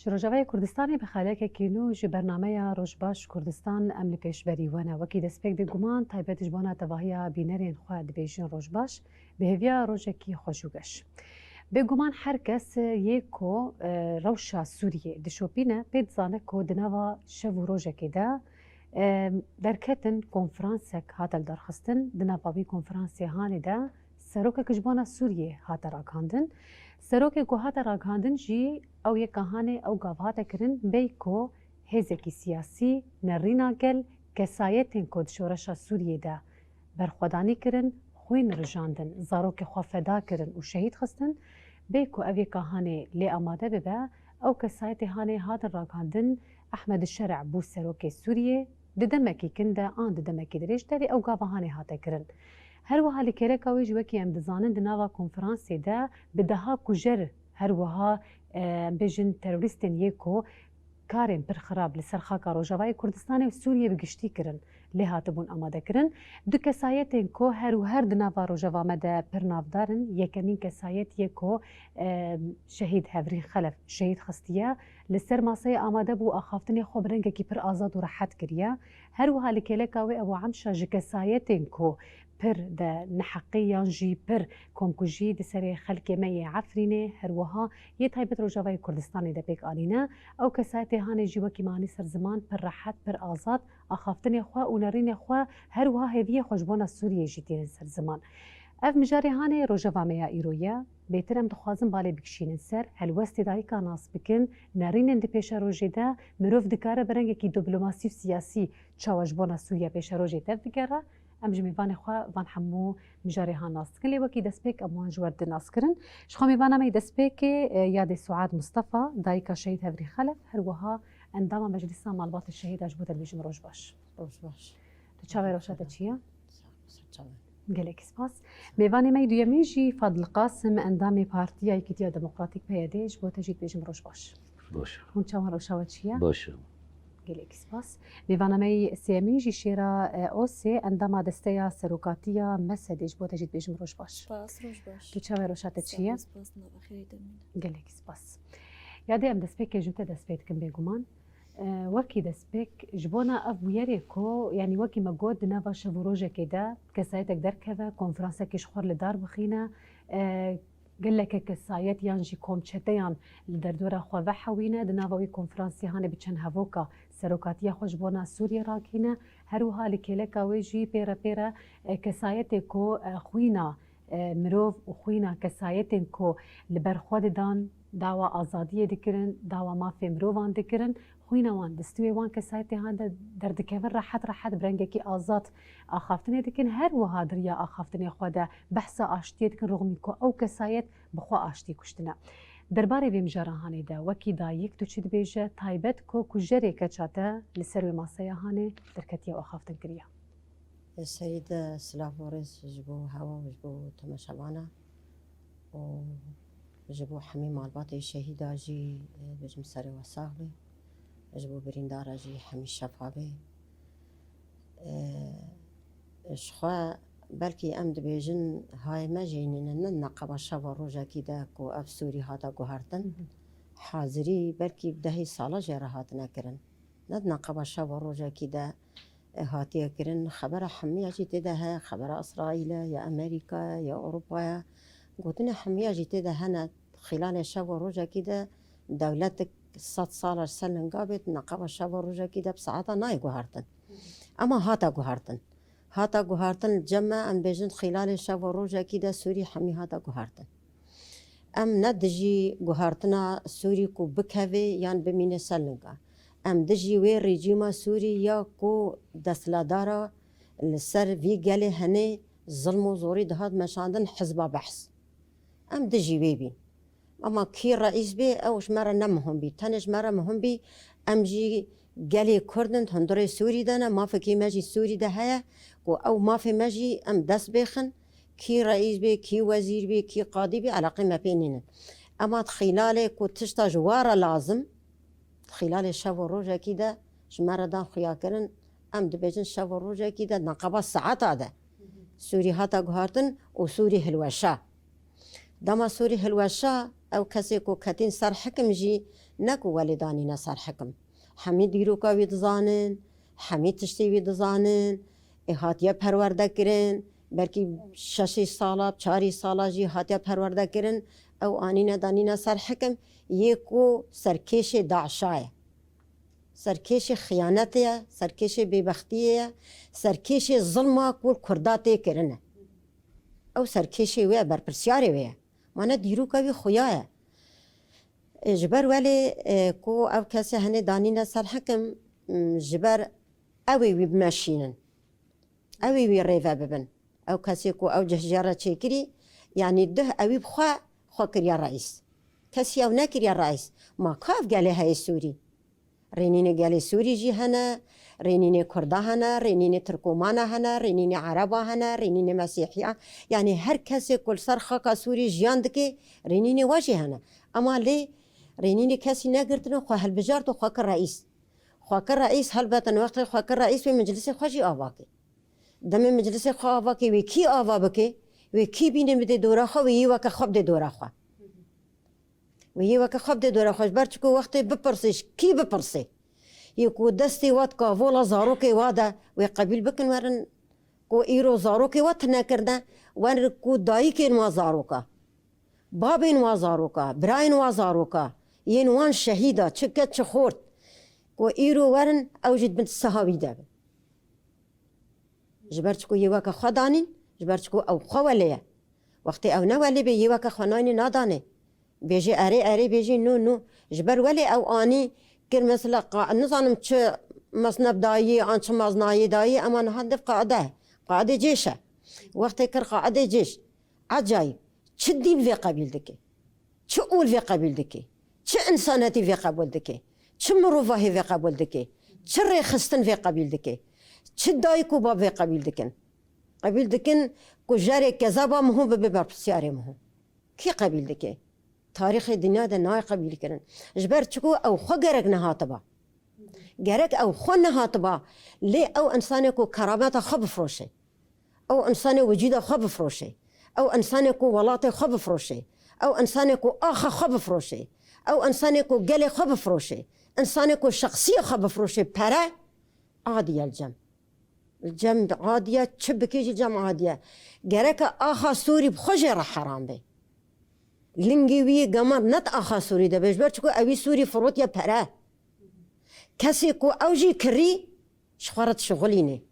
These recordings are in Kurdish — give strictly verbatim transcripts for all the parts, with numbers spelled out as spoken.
Ji Rojavayê Kurdistanê bi xalekekî nû ji bernameya Rojbaş Kurdistan em li pêşberî we ne. Wekî destpêk bêguman taybet ji bona tevahiya bînerên xwe dibêjin Rojbaş, bi hêviya rojekî xweş û geş. Bêguman her kes yê ku, e, rewşa Sûriyê dişopîne, pê dizane ku di nava şev û rojekê de, e, derketin konferansek hate lidarxistin. Di nava wî konferansê hanê de serokek ji bona Sûriyê hate ragihandin. Serokê ku hate ragihandin jî ew yeka hanê ew gav hate kirin, bêyî ku hêzekî siyasî, nerîna gel, kesayetên ku di şoreşa Sûriyê de berxwedanî kirin, xwîn rijandin, zarokê xwe feda kirin û şehîd xistin, bê ku ev yeka hanê lê amade bibe, ew kesayetê hanê hatin ragihandin, Ehmed Şer'a bû serokê Sûriyê, di demekî kin de an di demekî dirêj de lê ew gava hanê hate kirin. Her wiha li kêleka wê jî wekî em dizanin di nava konferansê de bi deha kujer her wiha, e, em bêjin terorîstên yê ku karên pir xirab li ser xaka Rojavayê Kurdistanê û Sûriyê bi giştî kirin, lê hatibûn amadekirin. Du kesayetên ku her û her di nava Rojava me de pir navdar in, yekemîn kesayet yê ku, e, şehîd Hevrîn Xelef şehîd xistiye, li ser maseyê amade bû, axaftinê xwe bi rengekî pir azad û rehet kiriye. Her wiha li kêleka wê Ebu Emşa ji kesayetên ku pir de neheqî yan jî pir komkujî di serê xelkê me yê Efrînê, her wiha yê taybet Rojavayê Kurdistanê de pêk anîne. Ew kesayetê hanê jî wekî me anî ser ziman, pir rehet, pir azad, axaftinê xwe û nerînê xwe, her wiha hêviyê xwe ji bona Sûriyê jî tînin ser ziman. Ev mijarê hanê rojeva me ya îro ye. Bêtir em dixwazin balê bikişînin ser helwestê dayika nas bikin, nerînên di pêşerojê de mirov dikare bi rengekî diplomasî û siyasî çawa ji bona Sûriya pêşerojê tevbigere. Em ji mêvanê xwe van hemû mijarê han nas dikin, lê wekî destpêk em wan ji we re didin naskirin. Ji xwe mêvana me yê destpêkê, e, yadê Suad Mustafa, dayika Şehîd Hevrî Xelef, her wiha endama Meclisa Malbatê Şehîda ji bo te dibêjim roj baş. Roj baş. Tu çavê rewşa te çi ye? Sağ ol, ser çavê. Gelekî spas. Mêvanê me yê duyemîn jî Fadil Qasim, endamê Partiya Yekîtiya Demokratîk, P Y D, ji bo te jî dibêjim roj baş. Baş. Hûn çawan, rewşa we çi ye? Baş e. Gelekî spas. Mêvana me yê sêyemîn jî Şêra, e, Osê, endama Desteya Serokatiya mesedê, ji bo te jî dibêjim roj baş. Spas, roj baş. Tu çawa, rewşa te çi ye? Spas, nav xêrê te mîne. Gelekî spas. Yadê, em destpêkê ji te dest pê dikin bêguman. E, wekî destpêk ji bona ev bûyerê ku, yanî wekî me got, di nava şev û rojekê de kesayetek derkeve, konferansekê ji xwe re li dar bixîne, e, geleke kesayet yan jî komçeteyan li derdora xwe vehewîne, di nava wî konferansê hanê bi çend hevoka serokatiya xwe ji bona Sûriyê rakîne. Her wiha li kêleka wê jî pê re pê re, e, kesayetê ku, e, xwîna, e, mirov û xwîna kesayetên ku li ber xwe didan, dawa azadiyê dikirin, dawa mafê mirovan dikirin, xwîna wan di stûyê wan kesayetê han de derdikevin, rehet rehet bi rengekî azad axaftinê dikin, her wiha di riya axaftinê xwe de behsa aştiyê dikin, rixmî ku ew kesayet bi xwe aştî kuştine. Derbarê vê mijara hanê de wekî dayik tu çi dibêje, taybet ku kujerê keça te li ser wê maseya hanê derketiye û axaftin kiriye? Serî de silav û rêz ji bo hewa û ji bo temaşevana û ji bo hemî malbatê şehîda jî, e, dibêjim serê we sax be. Ji bo birîndara jî hemî şefa be. E, ji xwe belkî em dibêjin hayê me jî nîne, ne di neqeba şeva rojekî de ku ev Sûrî hate guhertin. Hazirî belkî dehî sala jê re hatine kirin. Ne di neqeba şeva rojekî de, e, hatiye kirin. Xebera hemiya jî tê de heye, xebera Îsraîl e, ya Amerîka ye, ya Ewropa ye. Gotinê hemiya jî tê de hene. Xîlalê şev û rojekî de dewletik sed sala ser linga bêt, neqeba şev û rojekî de bi saeta nayê guhertin. Ema hate guhertin. Hate guhertin li cem me, em bêjin xîlalê şev û rojekî de Sûrî hemî hate guhertin. Em ne dijî guhertina Sûrî ku bikeve yan bimîne ser linga. Em dijî wê rejîma Sûrî ya ku desthilatdara li ser vî gelê henê zilm û zorî dihat meşandin, Hizba Behs. Em dijî wê bîn. Ema kî reîs bê, ew ji me re ne muhim bî. Tenê ji me re muhim bî, em jî gelê Kurd in, di hundirê Sûrî de ne, mafekî me jî Sûrî de heye, ku ew mafê me jî em dest bêxin. Kî reîs bê, kî wezîr bê, kî qadî bê, eleqê me pê nînin. Ema di xîlalê ku tişta ji wa re lazim, di xîlalê şev û rojekî de ji me re dan xuyakirin, em dibêjin şev û rojekî de, neqeba saeta de Sûrî hate guhartin û Sûrî hilweşa. Dema Sûrî hilweşa, ew kesê ku ketîn ser hikim jî ne ku welê danîne ser hikim. Hemî dîroka wî dizanin, hemî tiştê wî dizanin, ê hatiye perwerde kirin, belkî şeşî sala, çarî sala jî hatiye perwerde kirin, ew anîne danîne ser hikim, yê ku serkêşê DAIŞa ye. Serkêşê xiyanetê ye, serkêşê bêbextiyê ye, serkêşê zilma ku li Kurda tê kirine. Ew serkêşê wê ye, berpirsyarê wê ye. Ma ne dîroka wî xuya ye. E, ji ber welê, e, ku ew kesê henê danîne ser hikim, m, ji ber ew ê wî bimeşînin. Ew ê wî rêve bibin. Ew kesê ku ew cih ji re çêkirî, yanî duh ewî bi xwe, xwe kiriye reîs. Kesî ew nekiriye reîs. Ma ka ev gelê heye Sûrî? Rênînê gelê Sûrî jî hene, rênînê Kurda hene, rênînê Tirkomana hene, rênînê Ereba hene, rênînê Mesîhiya. Yanî her kesê ku li ser xaka Sûrî jiyan dike, rênînê we jî hene. Ema lê rênînê kesî negirtine, xwe hilbijart û xwe kir reîs. Xwe kir reîs, helbet in wextê xwe kir reîs wê meclisê xwe jî ava ke. Demê meclisê xwe ava ke, wê kî ava bike, wê kî bîne bidê dora xwe, wê yê weke xwe bidê dora xwe. Wê yê weke xwe bidê dora xwe, ji ber çiku wextê bipirsê, ji kî bipirsê? Yê ku destê we di kavola zarokê we de, wê qebîl bikin werin ku îro zarokê we tune kirine, werin ku dayikên we zaroka, babên we zaroka, birayên we zaroka, yên wan şehîda, çi keç çi xort, ku îro werin ew jî di bin siha wî de bin. Ji ber çiku yê weke xwe danîn, ji ber çiku ew xwe welê ye. Wextê ew ne welê bê, yê weke xwe nayne nadanê. Bêjê erê, erê bêjê no, no. Ji ber welê ew anî kir mesela qa-, nizanim çi mesneb dayî, an çi maznayê dayî, ema niha div qaide. Qaidê cêş e. Wextê kir qaidê cêş. Ecayîb. Çi dîn vê qebîl dike? Çi ol vê qebîl dike? Çi însanetî vê qebûl dike? Çi mirovahî vê qebûl dike? Çi rêxistin vê qebîl dike? Çi dayik û bab vê qebîl dikin? Qebîl dikin ku jerê kezeba min hûn bibe berpirsyarê min hûn. Kî qebîl dike? Tarîxê dinya de nayê qebîl kirin. Ji ber çiku ew xwe gerek nehatiba. Gerek ew xwe nehatiba, lê ew însanê ku kerameta xwe bifroşe. Ew însanê wicîda xwe bifroşe. Ew însanê ku welatê xwe bifroşe. Ew însanê ku axa xwe bifroşe. Ew însanê ku gelê xwe bifroşe. Însanê ku şexsiya xwe bifroşe pere, adiye li cem. Li cem adiye, çi bikê jî cem adiye. Gereke axa Sûrî bi xwe jê re heram be. Lingê wî yê gemar ne di axa Sûrî de be. Ji ber çiku ewî Sûrî firotiye pere. Kesê ku ew jî kirî, ji xwe re dişixulîne.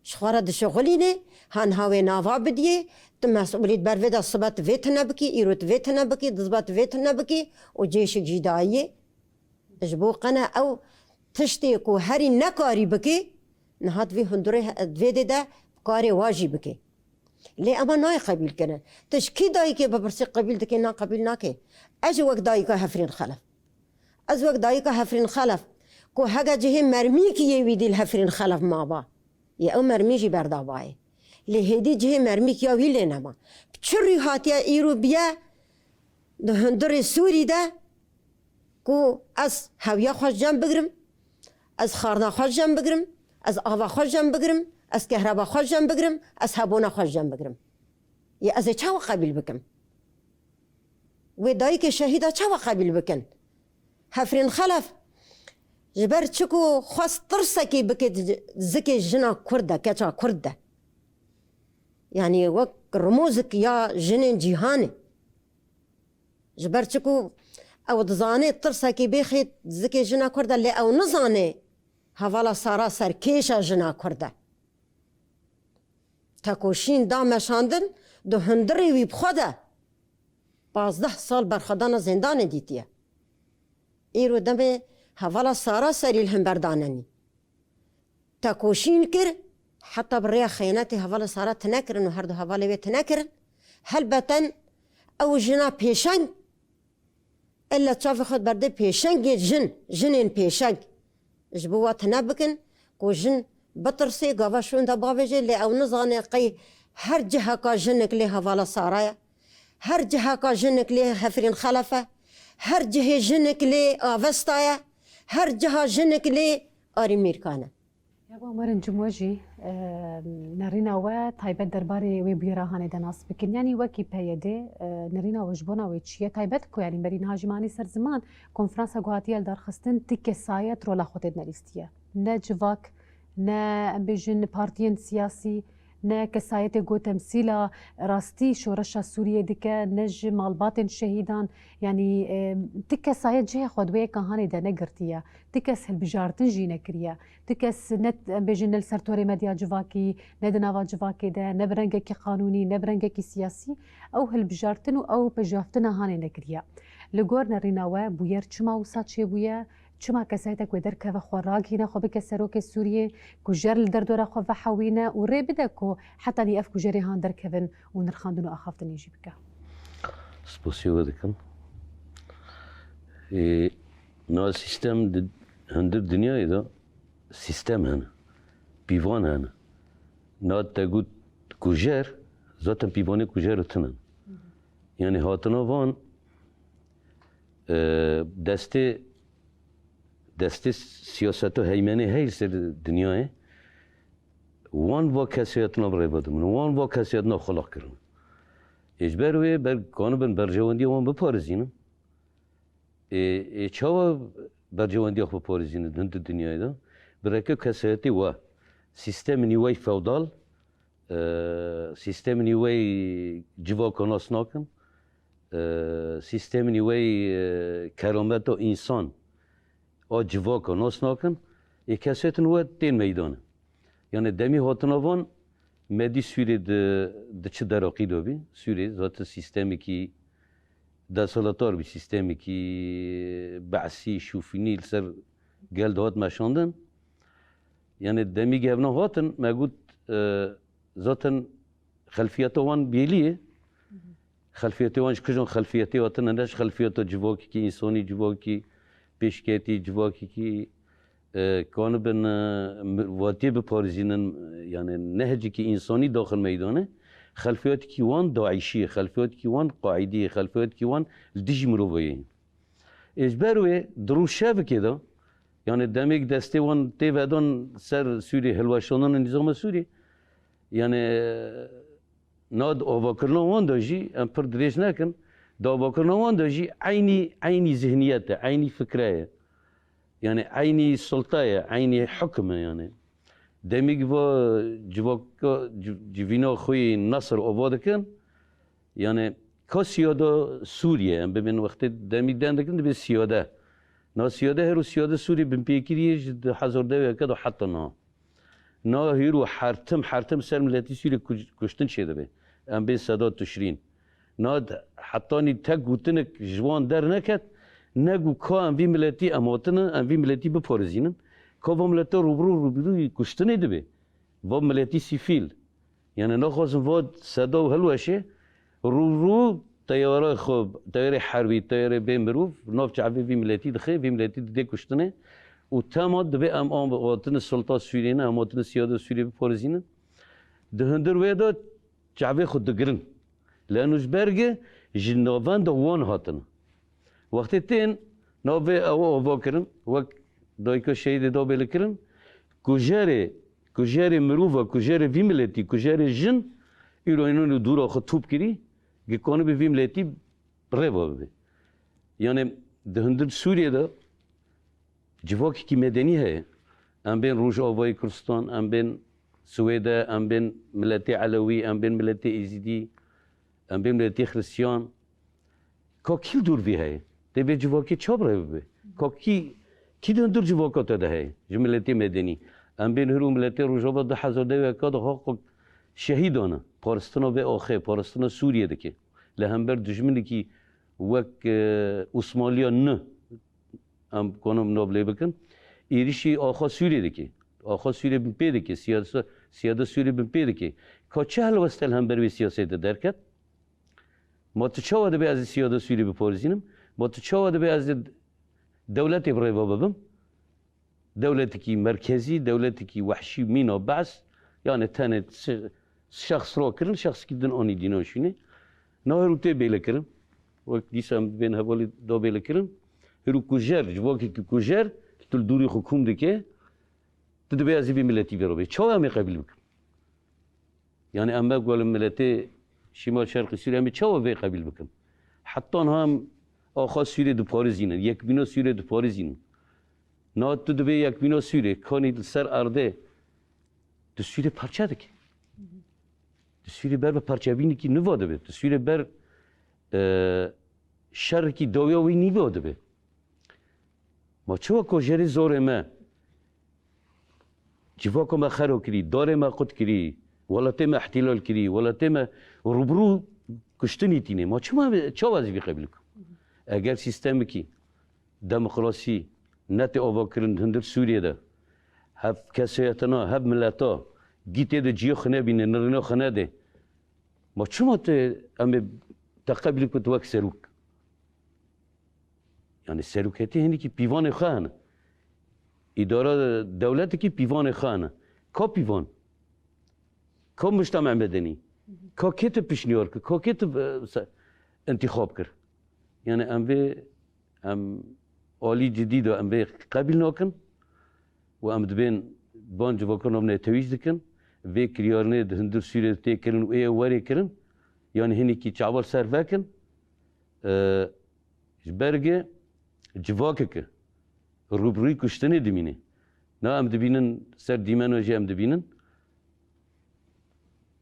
Ji xwe re dişixulîne, ha niha wê nava bidiyê, tu mesûlî di ber vê de sibe tu vê tune bikî, îro tu vê tune bikî, di sibe tu vê tune bikî û cêşik jî dayiyê. Ji bo qene ew tiştê ku herî nekarî bikî, niha di vê hundurê he-, di vê dê de karê wa jî bikî. Lê ema nayê qebîl kirin. Tu ji kî dayikê bipirsî qebîl dike, na qebîl nake. Ez ji wek dayika Hefrîn Xelef. Ez wek dayika Hefrîn Xelef, ku hege cihê mermîkî yê wî dî li Hefrîn Xelef maba, yê ew mermî jî berdabayê. Lê hêdî cihê mermîk ya wî lê nema. Bi çi rû hatiye îro biye di hundirê Sûrî de ku ez hewiya xwe ji cem bigirim, ez xarna xwe ji cem bigirim, ez ava xwe ji cem bigirim, ez kehreba xwe ji cem bigirim, ez hebûna xwe ji cem bigirim. Yê ez ê çawa qebîl bikim? Wê dayikê şehîda çawa qebîl bikin? Hefrîn Xelef, ji ber çiku xwest tirsekê bike di zikê jina Kurd de, keça Kurd de. Yanî wek rimozik ya jinên cîhanê. Ji ber çiku ew dizane tirsekê bêxê zikê jina Kurd e, lê ew nizane hevala Sara serkêşa jina Kurd e. Tekoşîn da meşandin, di hundirê wî bi xwe de pazdeh sal berxwedana zêndanê dîtiye. Îro demê hevala Sara serî li hember danenî. Tekoşîn kir, heta bi rêya xeyanetê hevala Sara tune kirin û her du hevalê wê tune kirin. Helbeten ew jina pêşeng, ella çavê xwe berdê pêşengê jin, jinên pêşeng. Ji bo wa tune bikin ku jin bitirsê, gava şûnda bavêje, lê ew nizane qey her ciheka jinik lê hevala Sara ye, her ciheka jinik lê Hefrîn Xelef e, her cihê jinik lê Avesta ye, her ciha jinik lê Arî Mîrkan e. Ya Bamarên Cumwe jî, e, nerîna we taybet derbarê wê bûyera hanê de nas bikin. Yanî wekî P Y D, e, nerîna we ji bona wê çi ye? Taybet ku, yanî berî niha jî me anî ser ziman, konferansa ku hatiye lidarxistin, ti kesayet rola xwe tê de nelîstiye. Ne civak, ne, em bêjin, partiyên siyasî, ne kesayetê ku temsîla rastî şoreşa Sûriyê dike, ne ji malbatên şehîdan, yanî, e, ti kesayet cihê xwe di wê yeka hanê de negirtiye. Ti kes hilbijartin jî nekiriye. Ti kes ne, em bêjin, ne li ser torê medya civakî, ne di nava civakê de, ne bi rengekî qanûnî, ne bi rengekî siyasî, ew hilbijartin û ew pejiraftina hanê nekiriye. Li gor nerîna we, bûyer çima wisa çêbûye? Çima kesayetek wê derkeve xwe ragihîne, xwe bike serokê Sûriyê, kujer li derdora xwe vehewîne û rê bide ku hetanî ev kujerê han derkevin û nirxandin û axaftinê jî bike? Spasiya we dikim. Ê, na sîstem di hundir dinyayê de sîstem hene. Pîvan hene. Na te got kujer, zaten pîvanê kujer tune ne. Yanî hatina van, e, destê, destê siyaseta heymenê hey li ser dinyayê, wan va kesayetina bi rêve dibin. Wan va kesayetina xulaq kirin. Ê ji ber wê ber, kanibin berjewendiya wan biparêzînin. Ê, ê çawa berjewendiya xwe biparêzînin di hundir dinyayê de? Bi rêke kesayetê we, sîstemên wê feodal, e, sîstemên wê civaka nas nakin, e, sîstemên wê, e, kerameta însan a civaka nas nakin, ê kesetin we tên meydanê. Yanî demî hatina van, me dî Sûriyê di, di çi deraqî de bî. Sûriyê zaten sîstemekî desthilatdar bî, sîstemekî be'sî, şûfînî li ser gel dihat meşandin. Yanî demî gevna hatin, me got, e, zaten xelfiyeta wan bêlî ye. Xelfiyetê wan ji kîjan xelfiyetê hatine, ne ji xelfiyeta civakekî însanî, civakekî pêşketî, civakekî, e, kanibin, e, mi-, watiyê biparêzînin, e, yanî nehcekî însanî daxin meydanê. Xelfiyatekî wan DAIŞî ye, xelfiyatekî wan QAIDî ye, xelfiyatekî wan li dijî mirovayê ye. Ê ji ber wê di rûşevikê de, yanî demêk destê wan tê vedan ser Sûriyê, hilweşandina nîzama Sûriyê, yanî, e, na di avakirina wan de jî, em pir dirêj nekin, di avakirina wan de jî eynî, eynî zihniyet e, eynî fikre ye. Yanî eynî sulta ye, eynî hukim e yanî. Demîk va civaka, civ-, civîna xwe yê Nasir ava dikin, yanî ka siyada Sûriyê, em bibên wextê demîk den dikin, dibê siyade. Na siyade her û siyade Sûriyê binpêkirî ye ji du hezar deh û yek de heta niha. Na hîro her tim, her tim ser miletî Sûriyê kuj-, kuştin çêdibe. Em bên Sedat Tişrîn. Na d-, hetanî tek gotinek ji wan derneket, ne ku ka em vî miletî em hatine, em vî miletî biparêzînin. Ka va milete rûbirû rûbirûyî kuştinê dibe. Va miletî sîfîl. Yanî naxwazin va seda û hilweşê rû rû teyara xwe, teyarê herbî, teyarê bê mirov, nav çavê vî miletî dixe, vî miletî didê kuştinê û tema dibê em an hatine sulta Sûriyê ne, em hatine siyada Sûriyê biparêzînin. Di hundir wê de çavê xwe digirin. Leno ji ber ge ji navenda wan hatine. Wextê tên navê ew ava kirin, wek dayika şehîdê da bê li kirin, kujerê, kujerê mirova, kujerê vî miletî, kujerê jin, îro înan û dûra xwe top kirî, gi kanibê vî miletî rêva bibe. Yanî di hundir Sûriyê de civakekî medenî heye. Em bên Rojavayê Kurdistan, em bên Swêde, em bên miletê Elewî, em bên miletê Êzîdî, em bên miletê Xristiyan. Ka kî li dûr vî heye? Tê vê civakê çawa bi rê bibe? Ka kî, kî di hundir civaka te de heye? Ji miletê medenî. Em bên hir û miletê Rojava du hezar deh û yeka de xwe xwe şehîd dane. Paristina vê axê, paristina Sûriyê dike. Li hember dijminekî wek, e, Osmanliya nû, em kanim nav lê bikin, êrişî axa Sûriyê dike. Axa Sûriyê binpê dike, siyasa-, siyada Sûriyê binpê dike. Ka çi helweste li hember wê siyasetê derket? Ma tu çawa dibê ez ê siyada Sûriyê biparêzînim? Ma tu çawa dibê ez ê dewletê bi rêva bibim? Dewletekî merkezî, dewletekî wehşî, mîna be's, yanî tenê si-, şexs rakirin, şexsekî din anî dîna şûnê. Na hir û tê bêlekirin. Wek dîsa em bên hevalî da bêlekirin. Hir û kujer, civakekî kujer, tu li dûrî xwe kûm dike. Tu dibê ez ê vî miletî vê re bê. Çawa em ê qebîl bikin? Yani em me guhê miletê Şîmal Şerqî Sûriyê em ê çawa vê qebîl bikin? Heta niha em axa Sûriyê diparêzînin, yekbîna Sûriyê diparêzînin. Niha tu dibê yekbîna Sûriyê, kanî li ser erdê, tu Sûriyê parçe dikî. Tu Sûriyê ber bi parçebînekî nû ve dibe. Tu Sûriyê ber, e, şerekî dawiya wî nî ve dibe. Ma çawa ku jêrê zorê me civaka me xero kirî, darê me qut kirî, welatê me îhtîlal kirî, welatê me rûbirû kuştinî tîne. Ma çima, çawa ez vî qebîl bikim? Eger sîstemekî demokrasî netê avakirin hundir Sûriyê de, hev kesayetana, hev mileta, gîtê de ciyê xwe nebîne, nirîna xwe nede. Ma çima tu em ê te qebîl ku tu wek serok? Yani seroketî hinekî pîvanê xwe hene. Îdara dewletekî pîvanê xwe hene. Ka pîvan? Ka mujtema medenî? Ka kê tu pişniyar kir? Ka kê tu, e, se-, intîxab kir? Yani em vê, em alî cidî de em vê qebîl nakin û em dibên van civakan em netewîj dikin. Vê kiryarnê di hundir Sûriyê tê kirin û ê werê kirin. Yani hinekî çaval ser vekin. E, ji ber ge civakeke rûbirûyî kuştinê dimîne. Na em dibînin, ser dîmena jî em dibînin.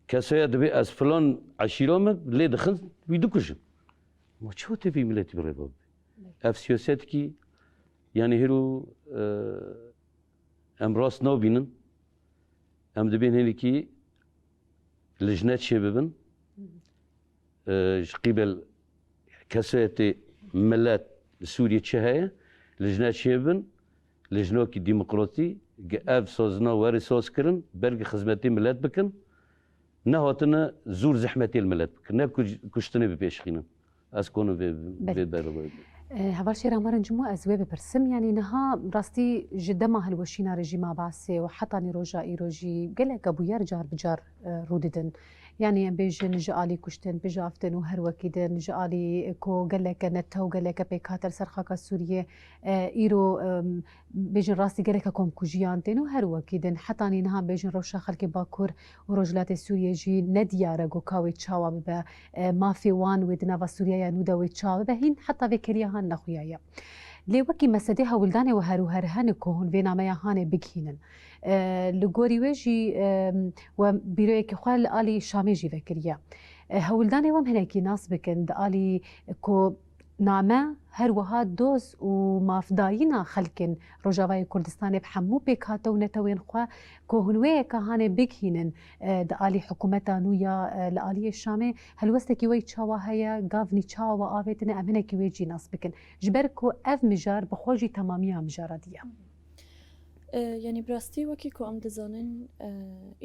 Kesaya dibê ez filan eşîra me lê dixin wî dikujin. Ma çawa tê vî miletî bi rêva bibe? Ev siyasetekî, yani hêro, e, em rast nabînin. Em dibên hinekî lijne çêbibin. E, ji qîbel kesayetê milet li Sûriyê çi heye, lijne çêbibin, lijnokî demokratî, ge ev sazina were saz kirin, belkî xizmetê milet bikin, nehatine zor zehmetê li milet bikin, ne kuj-, kuştinê bipêşxînin. Ez konim vê, Belê. vê berê. E, Heval Şêra Marin Cimo, ez wê bipirsim, yanî niha rastî ji dema hilweşîna rejîma Baasê û hetanî roja îro jî gelek bûyer car bi car, e, rû didin. Yanî em bêjin ji alî kuştin, bijaftin û her wekî din ji alî ku geleke netew, geleke pêkhate li ser xaka Sûriyê, e, îro, em, bêjin rastî geleke komkujiyan tên û her wekî din. Hetanî niha bêjin rewşa xelkê Bakur û Rojhilatê Sûriyê jî nediyar e ku ka wê çawa bibe, e, mafê wan wê di nava Sûriyeya nû de wê çawa bibe, hîn heta vê keriya han nexuyaye. Lê wekî mesedê hewldanê we her û her hene ku hûn vê nameya hanê bigihînin. E, li gorî wê jî, e, we bîroyekê xwe li alî Şamê jî vekiriye. E, hewldanê we em hinekî nas bikin di alî ku name her wiha doz û mafdayîna xelkên Rojavayê Kurdistanê bi hemû pêkhate û netewên xwe ku hûn wê yeka hanê bigihînin, e, di alî hikûmeta nû ya, e, li aliyê Şamê helwestekî wê çawa heye, gavnî çawa we avêtine, em hinekî wê jî nas bikin. Ji ber ku ev mijar bi xwe jî temamiya mijara diye. E, yanî bi rastî wekî ku em dizanin, e,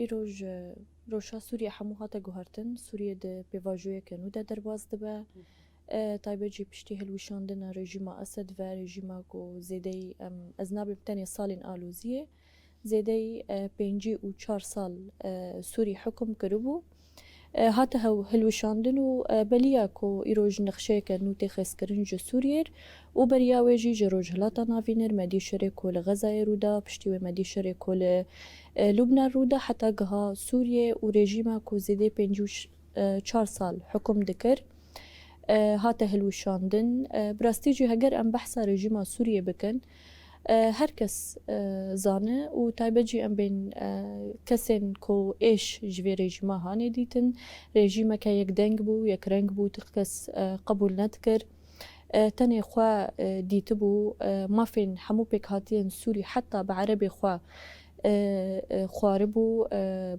îro ji rewşa Sûriyê hemû hate guhertin, Sûriyê di pêvajoyeke nû de derbas dibe. E, taybet jî piştî hilwişandina rejîma Esed ve, rejîma ku zêdeyî, em, ez nabêm tenê salên aloziyê, zêdeyî, e, pêncî û çar sal, e, Sûrî hukum kiribû. E, hate hew hilwişandin û, e, beliya ku îro ji nexşeyeke nû tê xêzkirin ji Sûriyê û beriya wê jî ji Rojhilata Navîn ir, me dî şerê ku li Xezayê rû da, piştî wê me dî şerê ku li, e, Lubnan rû da, heta giha Sûriyê û rejîma ku zêdê pêncî û çar sal hukum dikir, e, hate hilwişandin. E, bi rastî jî heger em behsa rejîma Sûriyê bikin, e, her kes, e, zane û taybet jî em bên, e, kesên ku êş ji vê rejîma hanê dîtin, rejîmeke yekdeng bû, yekreng bû, tu kes, e, qebûl nedikir. E, tenê xwe, e, dîtibû, e, mafên hemû pêkhatiyên Sûrî heta bi erebê xwe, e, e, xwaribû, e,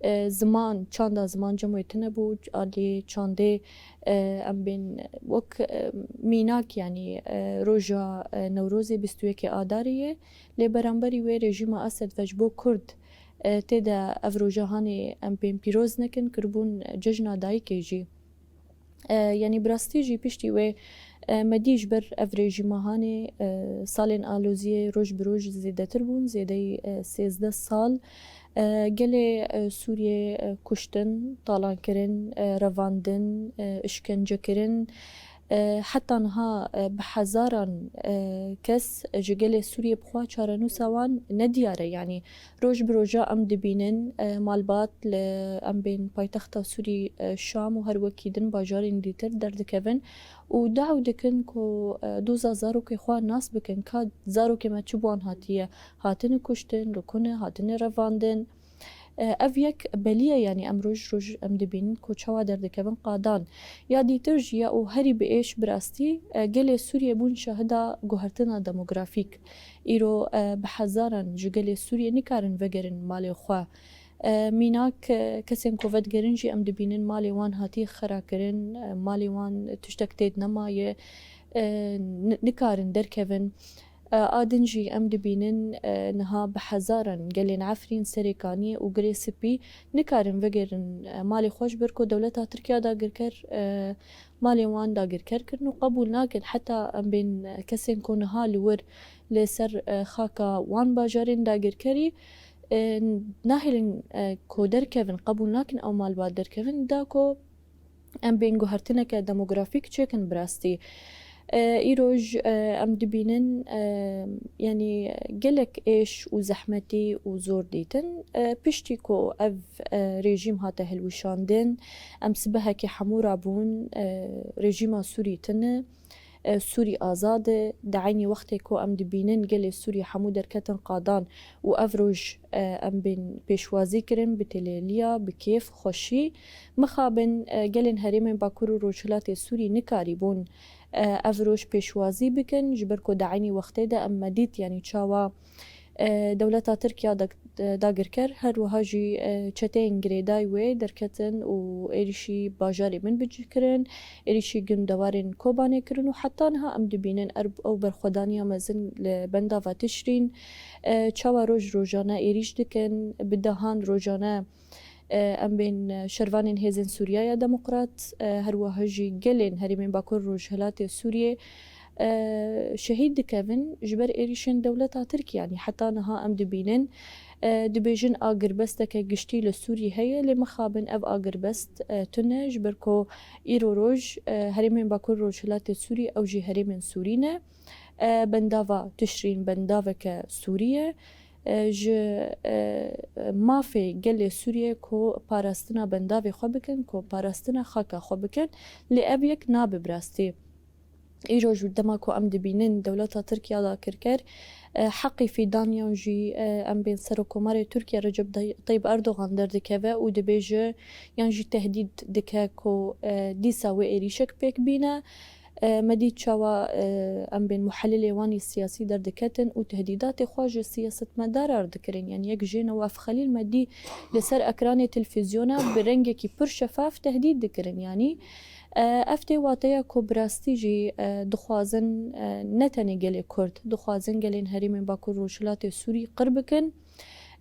e, ziman, çanda ziman cem wê tune bû, alî çandê, e, em bên wek, e, mînak, yanî, e, roja, e, Newrozê bîst û yekê Adarê ye, lê beramberî wê rejîma Esed ve ji bo Kurd, e, tê de ev roja hanê em bên pîroz nekin, kiribûn cejna dayikê jî. E, yanî bi rastî jî piştî wê, e, me dî ji ber ev rejîma hanê, e, salên aloziyê roj bi roj zêdetir bûn, zêdeyî, e, sêzdeh sal. E, gelê, e, Sûriyê, e, kuştin, talankirin, e, revandin, e, işkencekirin, E, heta niha, e, bi hezaran, e, kes ji gelê Sûriyê bi xwe çarenûsa wan nediyar e. Yanî roj bi roja em dibînin, e, malbat li em bên paytexta Sûrî, e, Şam û her wekî din bajarên dîtir derdikevin û daw dikin ku, e, doza zarokê xwe nas bikin, ka zarokê me çi bi wan hatiye, hatine kuştin, rikune, hatine revandin. E, ev yek belî ye, yanî em roj roj em dibînin ku çawa derdikevin qadan. Ya dîtir jî ya û herî bi êş bi rastî, e, gelê Sûriyê bûn şahida guhertina demografîk. Îro, e, bi hezaran ji gelê Sûriyê nikarin vegerin malê xwe. E, mînak, e, kesên ku vedigerin jî em dibînin malê wan hatiye xerakirin, e, malê wan tiştek tê de nemaye, e, ni-, nikarin derkevin. E, a din jî em dibînin, e, niha bi hezaran gelên Efrîn, Serêkaniyê û Girê Spî nikarin vegerin, e, malê xwe ji ber ku dewleta Tirkiya dagirker, e, malê wan dagirker kirin û qebûl nakin. Heta em bên, e, kesên ku niha li wir li ser, e, xaka wan bajarên dagirkerî, e, nahêlin, e, ku derkevin, qebûl nakin ew malbat derkevin, da ku em bên guhertineke demografîk çêkin bi rastî. E, îroj, e, em dibînin, e, yanî gelek êş û zehmetî û zor dîtin. E, piştî ku ev, e, rejîm hate hilwişandin, em sibehekê hemû rabûn, e, rejîma Sûrî tune, e, Sûrî azad e. Di eynî wextê ku em dibînin gelê Sûrî hemû derketin qadan û ev roj, e, em bên pêşwazî kirin bi têlêliya, bi kêf, xweşî. Mixabin, e, gelên herêmên Bakur û Rojhilatê Sûrî nikarîbûn, e, ev roj pêşwazî bikin, ji ber ku di eynî wextê de em me dît, yanî çawa, e, dewleta Tirkiya da-, dagirker, her wiha jî, e, çeteyên girêdayî wê derketin û êrîşî bajarê min bikirin, êrîşî gundewarên Kobanê kirin û heta niha em dibînin er-, ew berxwedaniya mezin li bendava Tişrîn, e, çawa roj rojane êrîş dikin, bi dehan rojane e, em bên, e, şervanên Hêzên Sûriya ya Demokrat, e, her wiha jî gelên herêmên Bakur Rojhilatê Sûriyê, e, şehîd dikevin ji ber êrîşên dewleta Tirk. Yanî heta niha em dibînin, e, dibêjin agirbesteke giştî li Sûrî heye, lê mixabin ev agirbest, e, tune, ji ber ku îro roj, e, herêmên Bakur Rojhilatê Sûrî ew jî herêmên Sûrî ne. E, bendava Tişrîn bendaveke Sûrî ye. E, ji, e, mafê gelê Sûriyê ku parastina bendavê xwe bikin, ku parastina xaka xwe bikin, lê ev yek nabe bi rastî. Îro ji dema ku em dibînin dewleta Tirkiya dagirker, e, heqî fîdan yan jî, e, em bên Serokkomarê Tirkiye Recep Tay-, Tayyip Erdogan derdikeve û dibêje yan jî tehdîd dike ku, e, dîsa wê êrîşek pêk bîne. E, me dît çawa, e, em bên muhelilê wan î siyasî derdiketin û tehdîdatê xwe ji siyasetmedara re dikirin. Yanî yek jê Newaf Xelîl me dî li ser ekranê televîzyona bi rengekî pir şefaf tehdîd dikirin. Yanî, e, ev tê wateya ku bi rastî jî, e, dixwazin, e, ne tenê gelê Kurd, dixwazin gelên herêmên Bakur Rojhilatê Sûrî qir bikin.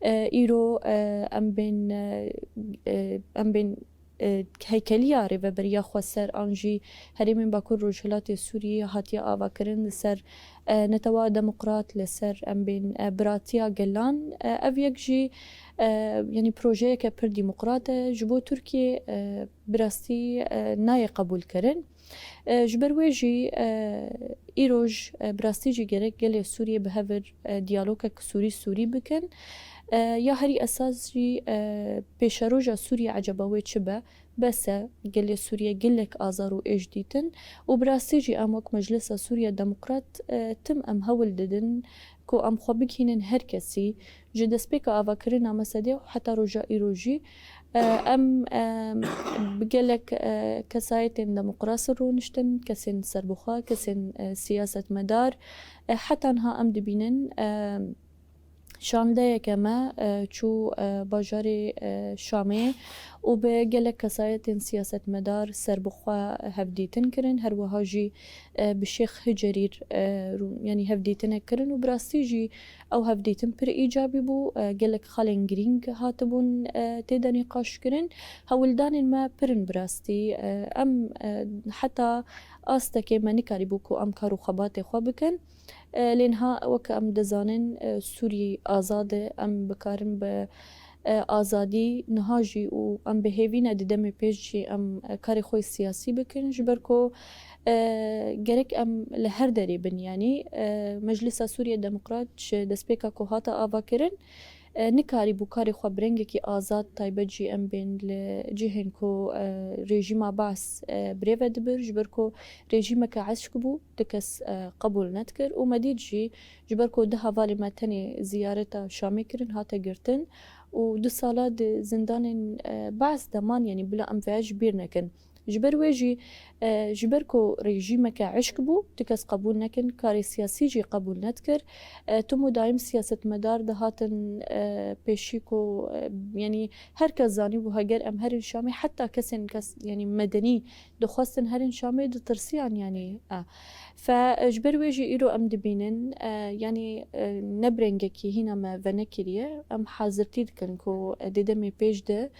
E, îro, e, em bên, e, e, em bên e, heykeliya Rêveberiya Xweser an jî herêmên Bakur Rojhilatê Sûriyê hatiye avakirin li ser, e, netewa demokrat, li ser em bên, e, biratiya gelan. E, ev yek jî, e, yanî projeyeke pir demokrat e. Ji bo Tirkiyê, e, bi rastî, e, nayê qebûlkirin. E, ji ber wê jî, e, îroj, e, bi rastî jî gerek gelê Sûriyê bi hev re, e, diyalogek Sûrî-Sûrî bikin. E, ya herî esas jî, e, pêşeroja Sûriyê eceba wê çi be? Bes e, gelê Sûriyê gelek azar û êş dîtin û bi rastî jî em wek Meclisa Sûriya Demokrat, e, tim em hewl didin ku em xwe bigihînin her kesî, ji destpêka avakirina meselê û heta roja îro jî, e, em, e, bi gelek, e, kesayetên demokrasî rûniştin, kesên serbixwe, kesên, e, siyasetmedar, e, heta niha em dibînin, e, şandeyeke me, e, çû, e, bajarê, e, Şamê û bi gelek kesayetên siyasetmedar serbixwe hevdîtin kirin. Her wiha jî, e, bi Şêx Hicerî re, e, rû-, yanî hevdîtinek kirin û bi rastî jî ew hevdîtin pir îcabî bû. E, gelek xalên girîng hatibûn, e, tê de nîqaş kirin. Hewldanên me pir in bi rastî. E, em, e, heta astekê me nikarîbû ku em kar û xebatê xwe bikin. E, lê niha weke em dizanin, e, Sûrî azad e, em bikarin bi, e, azadî niha jî û em bi hêvî ne di demê pêş jî em, e, karê xwe yê siyasî bikin, ji ber ku, e, gerek em li her derê bin, yanî, e, Meclisa Sûriye Demokrat ji destpêka ku hate avakirin, e, nikarîbû karê xwe bi rengekî azad, taybet jî em bên li cihên ku, e, rejîma Baas, e, birêve dibir, ji ber ku rejîmeke eşk bû, ti kes, e, qebûl nedikir û me dît jî ji ber ku du hevalê me tenê ziyareta Şamê kirin, hate girtin û du sala di zindanên, e, Baas de man, yanî bila em vê ji bîr nekin. Ji ber wê jî, e, ji ber ku rejîmeke eşk bû, ti kes qebûl nekin, karê siyasî jî qebûl nedikir. E, tim û daim siyasetmedar dihatin, e, pêşî ku, e, yanî her kes zanîbû heger em herin Şamê, heta kesên kes, yanî medenî dixwestin herin Şamê, ditirsiyan, yanî, e. Fe, e, ji ber wê jî îro em dibînin, e, yanî, e, ne bi rengekî hîna me venekiriye. Em hazirtî dikin ku, e, di demê pêş de,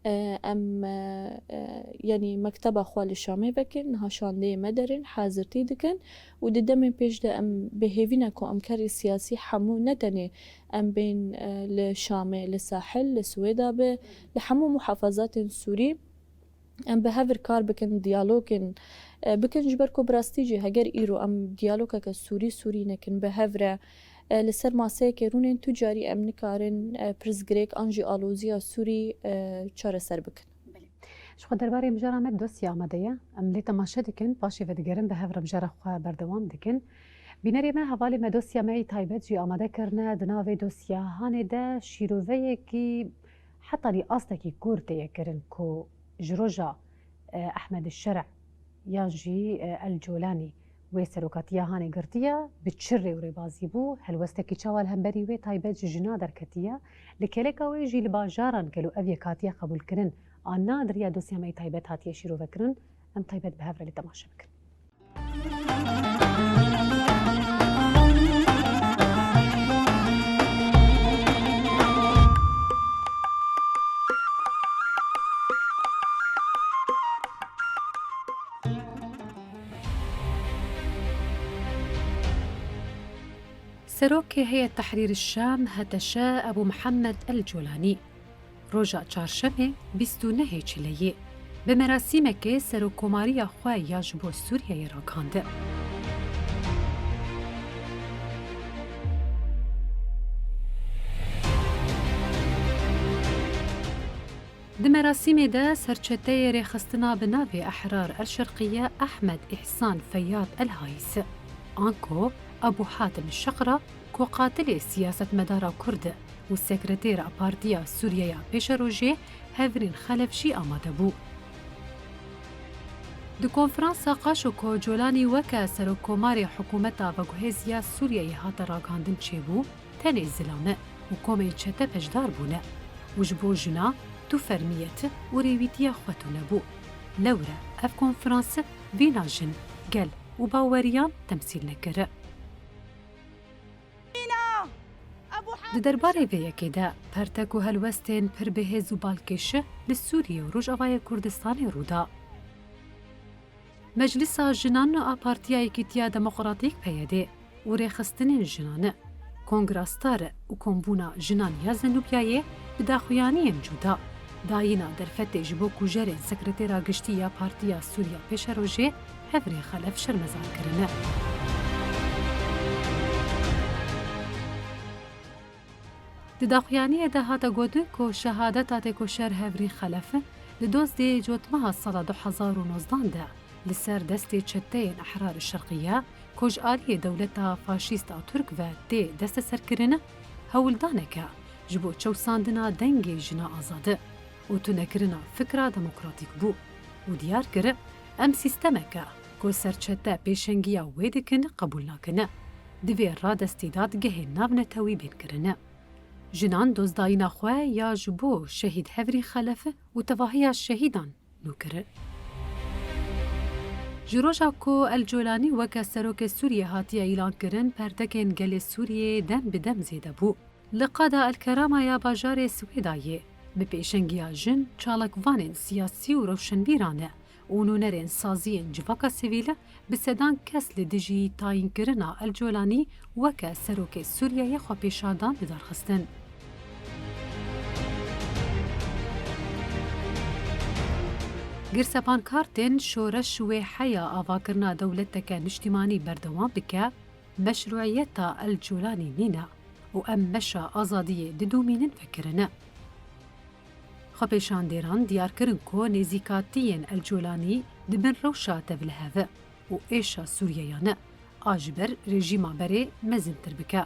e, em, e, e, yanî mekteba xwe li Şamê vekin, niha şandeyê me derin, hazirtî dikin û di demên pêş de em bi hêvî ne ku em karê siyasî hemû ne tenê em bên, e, li Şamê, li Sahil, li Swêda be, li hemû muhafazatên Sûrî em bi hev re kar bikin, diyalogên, e, bikin, ji ber ku bi rastî jî heger îro em diyalogeke Sûrî-Sûrî nekin, bi hev re, e, li ser maseyekê rûnên, tu carî em nikarin, e, pirsgirêk an jî aloziya Sûrî, e, çareser bikin. Belê. Ji xwe derbarê mijara me dosya amade ye. Em lê temaşe dikin, paşê vedigerin bi hev re mijara xwe berdewam dikin. Bînerê me, hevalê me dosya me yî taybet jî amade kirine. Di nav vê dosya hanê de şîroveyekî hetanî astekî kûr tê ye kirin ku ji roja, e, Ehmed Şer'ê yan jî, e, El Colanî wê serokatiya hanê girtiye, bi çi rê û rêbazî bû, helwestekî çawa li hemberî wê taybet ji jina derketiye, li kêleka wê jî li bajaran gelo ev yek hatiye qebûlkirin an na di riya dosya me yî taybet hatiye şîrovekirin, em taybet bi hev re lê temaşe bikin. Serokê Heyet Tehrîr Şam, HTŞ, Ebû Mihemed El Colanî, roja çarşemê, bîst û nehê Çileyê, bi merasîmekê serokkomariya xwe ya ji bo Sûriyeyê ragihand. Di merasîmê de serçeteyê rêxistina bi navê Ehrar El Şerqiye Ehmed Îhsan Feyyad El Hayis, anko Ebû Hatim Şeqra, ku qatilê siyasetmedara Kurd û sekretêra Partiya Sûriyeya Pêşerojê Hevrîn Xelef jî amade bû. Di konferansa qaşo ku Colanî weke serokkomarê hikûmeta veguhêz ya Sûriyeyê hate ragihandin çêbû, tenê zilam û komên çete beşdar bûne û ji bo jina tu fermiyet û rêwîtiya xwe tune bû. Lewre ev konferans vîna jin, gel û baweriyan temsîl nekir. Di derbarê vê yekê de pertek û helwestên pir bihêz û balkêş li Sûriyê û Rojavayê Kurdistanê rû da. Meclisa Jinan a Partiya Yekîtiya Demokratîk, PYD, û rêxistinên jinan, Kongra Star û Kombûna Jinan ya Zenûbiyayê bi daxuyaniyên cuda dayîna derfetê ji bo kujerên Sekretera Giştî ya Partiya Sûriya Pêşerojê Hevrîn Xelef şermezar kirine. Di daxuyaniyê de hate gotin ku şehadeta têkoşer Hevrîn Xelef li dozdê Cotmeha sala du hezar û nozdan de li ser destê çeteyên Ehrar Şerqiye ku ji aliyê dewleta faşîst a Tirk ve tê desteserkirin, hewldaneke ji bo çewsandina dengê jina azad û tunekirina fikra demokratîk bû û diyar kir, em sîstemeke ku serçete pêşengiya wê dikin qebûl nakin. Divê radestî dadgehên navnetewî bên kirin. Jinan dozdayîna xwe ya ji bo şehîd Hevrîn Xelef û tevahiya şehîdan nû kir. Ji roja ku El Colanî weke serokê Sûriyê hatiye îlankirin, perdekên gelê Sûriyê dem bi dem zêde bû. Li qada El Kerama ya bajarê Swêdayê bi pêşengiya jin, çalakvanên siyasî û rewşenbîran û nûnerên saziyên civaka sivîl bi sedan kes li dijî tayînkirina El Colanî weke serokê Sûriyeyê xwepêşandan li dar xistin. Girse pankartên şoreş wê heya avakirina dewleteke niştîmanî berdewam bike, meşrûiyeta El Colanî nîne û em meşa azadiyê didomînin vekirine. Xwepêşandêran diyar kirin ku nêzîkatiyên El Colanî di bin rewşa tevlihev û êşa Sûriyeyan e, a ji ber rejîma berê mezintir bike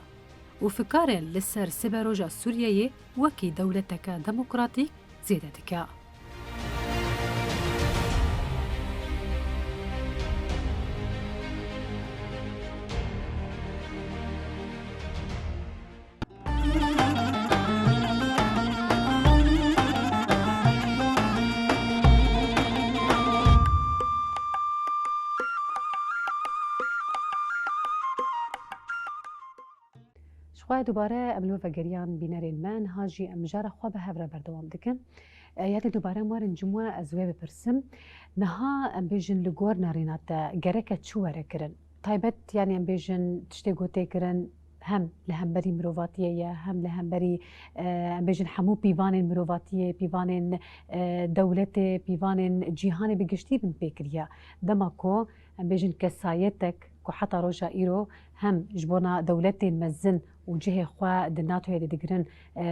û fikarên li ser siberoja Sûriyeyê wekî dewleteke demokratîk zêde dike. Ji xwe dubare em li we vegeriyan bînerên me, niha jî em jara xwe bi hev re berdewam dikin. E, yadê dubare em werin cim we ez wê bipirsim. Niha em bêjin li gor nerîna te gereke çi were kirin? Taybet, yanî em bêjin tiştê ku tê kirin hem li hemberî mirovatiyê ye, hem li hemberî, e, em bêjin hemû pîvanên mirovatiyê, pîvanên, e, dewletê, pîvanên cîhanê bi giştî bin pê kiriye. Dema ku em bêjin kesayetek ku heta roja îro hem ji bona dewletên mezin û cihê xwe di NATOyê de digirin, e,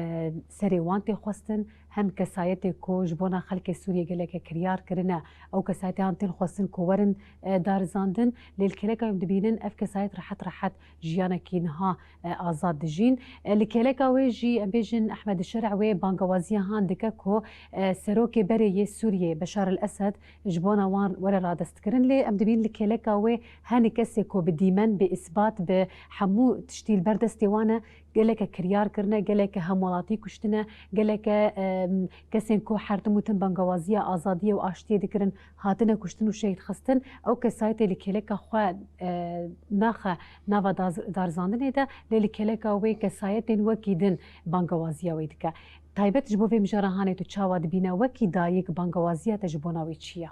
serê wan tê xwestin, hem kesayetê ku ji bona xelkê Sûriyê geleke kiryar kirine, ew kesayetê han tên xwestin ku werin, e, darizandin, lê li kêleka em dibînin ev kesayet rehet rehet jiyanekî niha, e, azad dijîn. E, li kêleka wê jî em bêjin Ehmed Şer'a wê bangewaziya han dike ku, e, serokê berê yê Sûriyê Beşar el Esed ji bona wan were radestkirin. Lê em dibînin li kêleka wê henî kesê ku bi dîmen, bi îsbat, bi hemû tiştî li ber destê wan e, geleke kiryar kirine, geleke hemwelatî kuştine, geleke, em, kesên ku her tim û tim bangewaziya azadiyê û aştiyê dikirin, hatine kuştin û şehîd xistin. Ew kesayetê li kêleka xwe, e, naxe nava daz-, darizandinê de, lê li kêleka wê kesayetên wekî din bangewaziya wê dike. Taybet ji bo vê mijara hanê tu çawa dibîne? Wekî dayik bangewaziya te ji bona wê çi ye?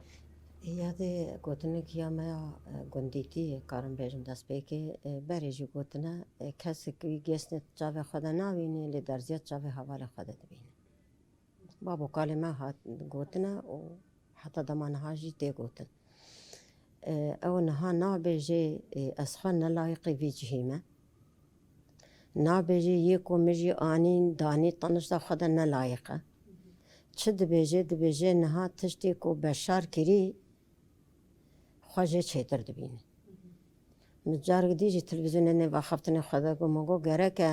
Yadê gotinek ya me ya, e, gundîtî, karim bêjim destpêkê, e, berê jî gotine, e, kesek wî gesnê çavê xwe de nabînî, lê derziya çavê hevalê xwe de dibîne. Bab û kalê me hat gotine û heta dema niha jî tê gotin. E, ew niha nabêjê, e, ez xwe ne layiqê vî cihî me. Nabêjê yê ku min jî anîn, danî tenişta xwe de ne layiq e. Çi dibêjê? Dibêjê niha tiştê ku Beşar kirî xwe jê çêtir dibîne. Min carek dî jî televîzyonê nêva xeftinê xwe de got, min got gerek e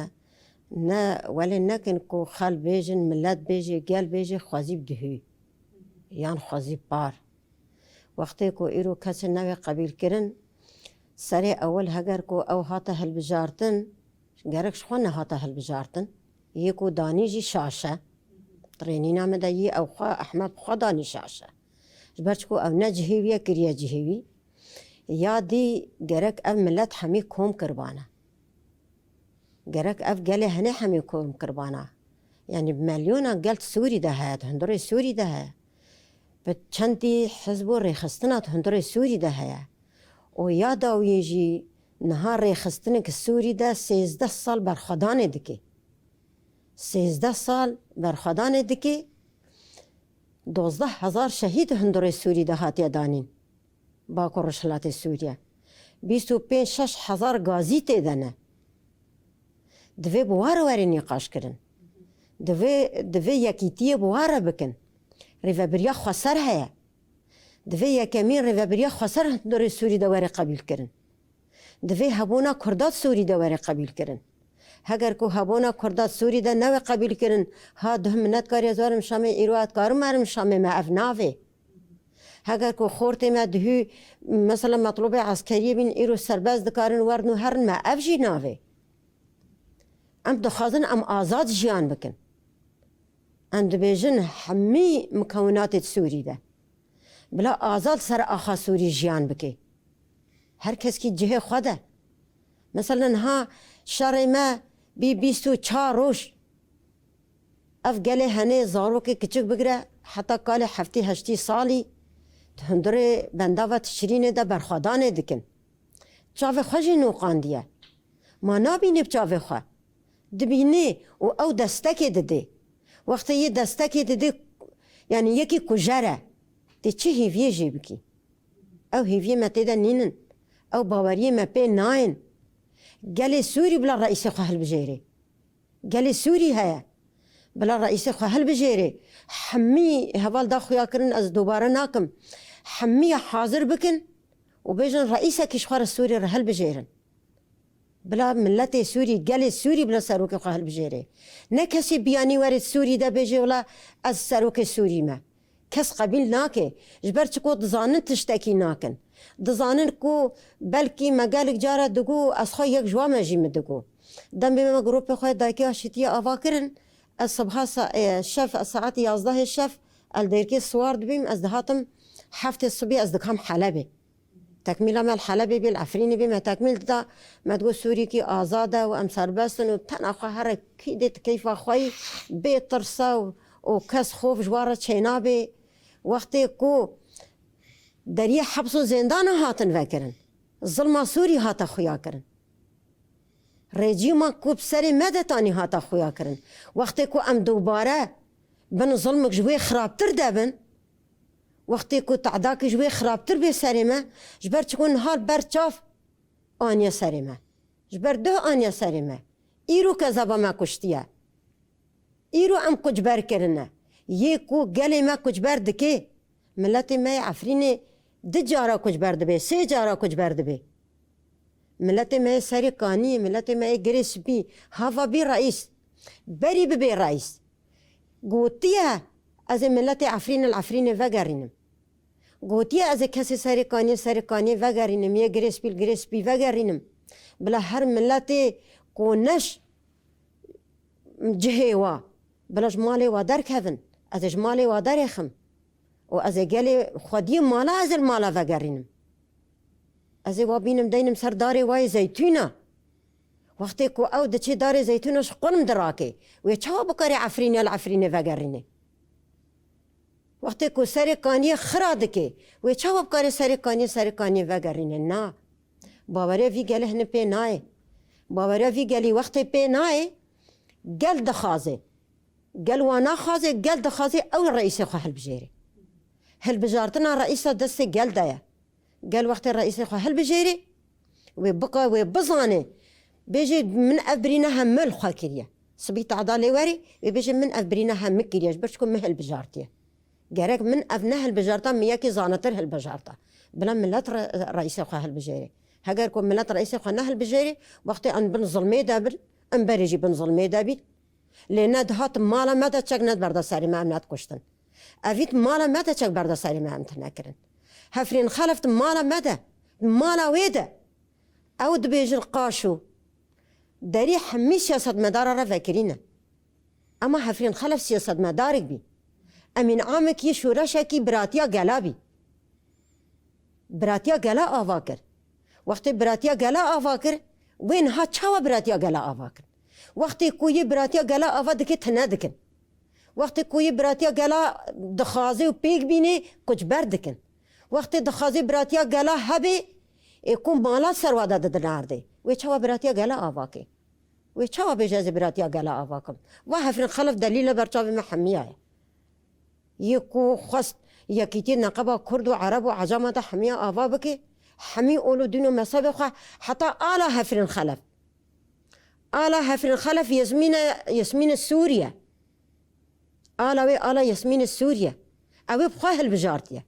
ne welê nekin ku xel bêjin, milet bêjê, gel bêjê xwezî bi duhî yan xwezî par. Wextê ku îro kesê newê qebîlkirin, serê ewil heger ku ew hate hilbijartin, gerek ji xwe nehate hilbijartin. Yê ku danî jî şaş e. Di rênîna min de yî ew xwe, Ehmed xwe danî şaş e. Ji ber çiku ew ne cihê wî ye, kiriye cihê wî. Ya dî gerek ev milet hemî kom kirbane. Gerek ev gelê henê hemî kom kirbana. Yanî bi melyonan gel di Sûrî de heye, di hundirê Sûrî de heye. Bi çendî hizb û rêxistina di hundirê Sûrî de heye. Û ya dawiyê jî niha rêxistinek Sûrî de sêzdeh sal berxwedanê dike. Sêzdeh sal berxwedanê dike, dozdeh hezar şehîd hundirê Sûrî de hatiye danîn. Bakur Rojhilatê Sûriye. Bîst û pênc şeş hezar gazî tê de ne. Divê bi wa re were nîqaş kirin. Divê, divê yekîtiyê bi wa re bikin. Rêvebiriya xweser heye. Divê yekemîn rêvebiriya xweser hundirê Sûrî de were qebîl kirin. Divê hebûna Kurda di Sûrî de were qebîl kirin. Heger ku hebûna Kurda di Sûrî de newê qebîl kirin, ha duh minet kariye ez werim Şamê, îro ez dikarim werim Şamê, me ev navê. Heger ku xortê me duhî, mesela metlûbê eskeriyê bîn, îro serbest dikarin werin û herin, me ev jî navê. Em dixwazin em azad jiyan bikin. Em dibêjin hemî mukewinatê di Sûrî de. Bila azad ser axa Sûrî jiyan bike. Her keskî cihê xwe de. Mesela niha şerê me bî bîst û çar roj. Ev gelê henê zarokê kiçik bigire heta kalê heftî heştî salî di hundirê bendava Tişrînê de berxwedanê dikin. Çavê xwe jî noqandiye. Ma nabînê bi çavê xwe. Dibînê û ew destekê didê. Wextê yê destekê didê, yanî yekî kujer e. Tê çi hêviyê jê bikî? Ew hêviyê me tê de nînin. Ew baweriyê me pê nayên. Gelê Sûrî bila reîsê xwe hilbijêrê. Gelê Sûrî heye. Bila reîsê xwe hilbijêrê. Hemî heval da xuya kirin, ez dobare nakim. Hemî hazir bikin û bêjin reîsekî ji xwe re Sûrî re hilbijêrin. Bila miletê Sûrî, gelê Sûrî bila serokê xwe hilbijêrê. Ne kesê biyanî were Sûrî de bêje, wela ez serokê Sûrî me. Kes qebîl nake. Ji ber çi ku dizanin tiştekî nakin. Dizanin ku belkî me gelek cara digo, ez xwe yek ji wan me jî min digo. Demê me grûpê xwe dayikê aşîtiyê ava kirin. Ez sibha sa-, e, şev, saet yazdehê şev, ez li Dêrikê Siwar dibîm, ez dihatim heftê sibê ez dikam Helebê. Tekmîla me li Helebê bî, li Efrînê bî, me tekmîl dida, me digot Sûrîkî azad e û em serbest in û tena xwe here kî dê di keyfa xwe yî bê tirsa û, û kes xof ji wan re çênabê. Wextê ku deriyê heps û zêndana hatin vekirin, zilma Sûrî hate xuya kirin. Rejîma ku bi serê me de tanî hate xuya kirin. Wextê ku em dubare bin zilmik ji wê xirabtir de bin, wextê ku tedakî ji wê xirabtir bê serê me, ji ber çi ku niha li ber çav aniye serê me. Ji ber duh aniye serê me. Îro kezeba me kuştiye. Îro em kucber kirine. Yê ku gelê me kucber dike, miletê me yê Efrînê du cara kucber dibe, sê cara kucber dibe. Miletê me yê Serê Kaniyê, miletê me yê Girê Spî, hava bî reîs. Berî bibê reîs. Gotiye, ez ê miletê Efrînê li Efrînê vegerînim. Gotiye, ez ê kesê Serê Kaniyê, Serê Kaniyê vegerînim, yê Girê Spî li Girê Spî vegerînim. Bila her miletê ku neş cihê wa, bila ji malê wa derkevin, ez ê ji malê wa derêxim. Û ez ê gelê xwediyê mala, ez ê li mala vegerînim. Ez ê wa bînim deynim ser darê wa yê zeytûna. Wextê ku ew diçê darê zeytûna ji qulm dirake, wê çawa bikare Efrînê li Efrînê vegerîne? Wextê ku Serê Kaniyê xira dike, wê çawa bikare Serê Kaniyê, Serê Kaniyê vegerîne? Na. Baweriya vî gelê hine pê nayê. Baweriya vî gelî wextê pê nayê, gel dixwaze. Gel wa naxwaze, gel dixwaze ew reîsê xwe hilbijêre. Hilbijartina reîsa destê gel de ye. Gel wextê reîsê xwe hilbijêrê, wê bika, wê bizane, bêje, min ev birîna hemû li xwe kiriye. Sibî tehda lê werê, wê bêje, min ev birîna hemû kiriye, ji ber çiku min hilbijartiye. Gerek min ev nehilbijarta, min yekî zanatir hilbijarta. Bila milet re-, reîsê xwe hilbijêrê. Heger ku milet reîsê xwe nehilbijêrê, wextê em bin zilmê de bin, em berê jî bin zilmê de bîn. Lê ne dihat mala me de çek nediberda serê me, em nedikuştin. Evît mala me de çek berda serê me, em tune kirin. Hefrîn Xelef di mala me de, di mala wê de. Ew dibêjin qaşo. Derî hemî siyasetmedara re vekirî ne. Ema Hefrîn Xelef siyasetmedarek bî. Emîn Amik yê şoreşekî biratiya gela bî. Biratiya gela ava kir. Wextê biratiya gela ava kir, wê niha çawa biratiya gela ava kir? Wextê ku yê biratiya gela ava dike, tune dikin. Wextê ku yê biratiya gela dixwaze û pêk bînê, kuçber dikin. Wextê dixwaze biratiya gela hebe, ê ku mala ser wa de didin erdê, wê çawa biratiya gela ava ke? Wê çawa bêje ez ê biratiya gela ava kim? Va Hefrîn Xelef delîle ber çavê me hemiya ye. Yê ku xwest yekîtiyê neqeba Kurd û Ereb û Ecama de hemiya ava bike, hemî ol û dîn û mezhebê xwe, heta ala Hefrîn Xelef. Ala Hefrîn Xelef Yasmîne, Yasmîne Sûriye. Ala wê ala Yasmîne Sûriye. Ew ê bi xwe hilbijartiye.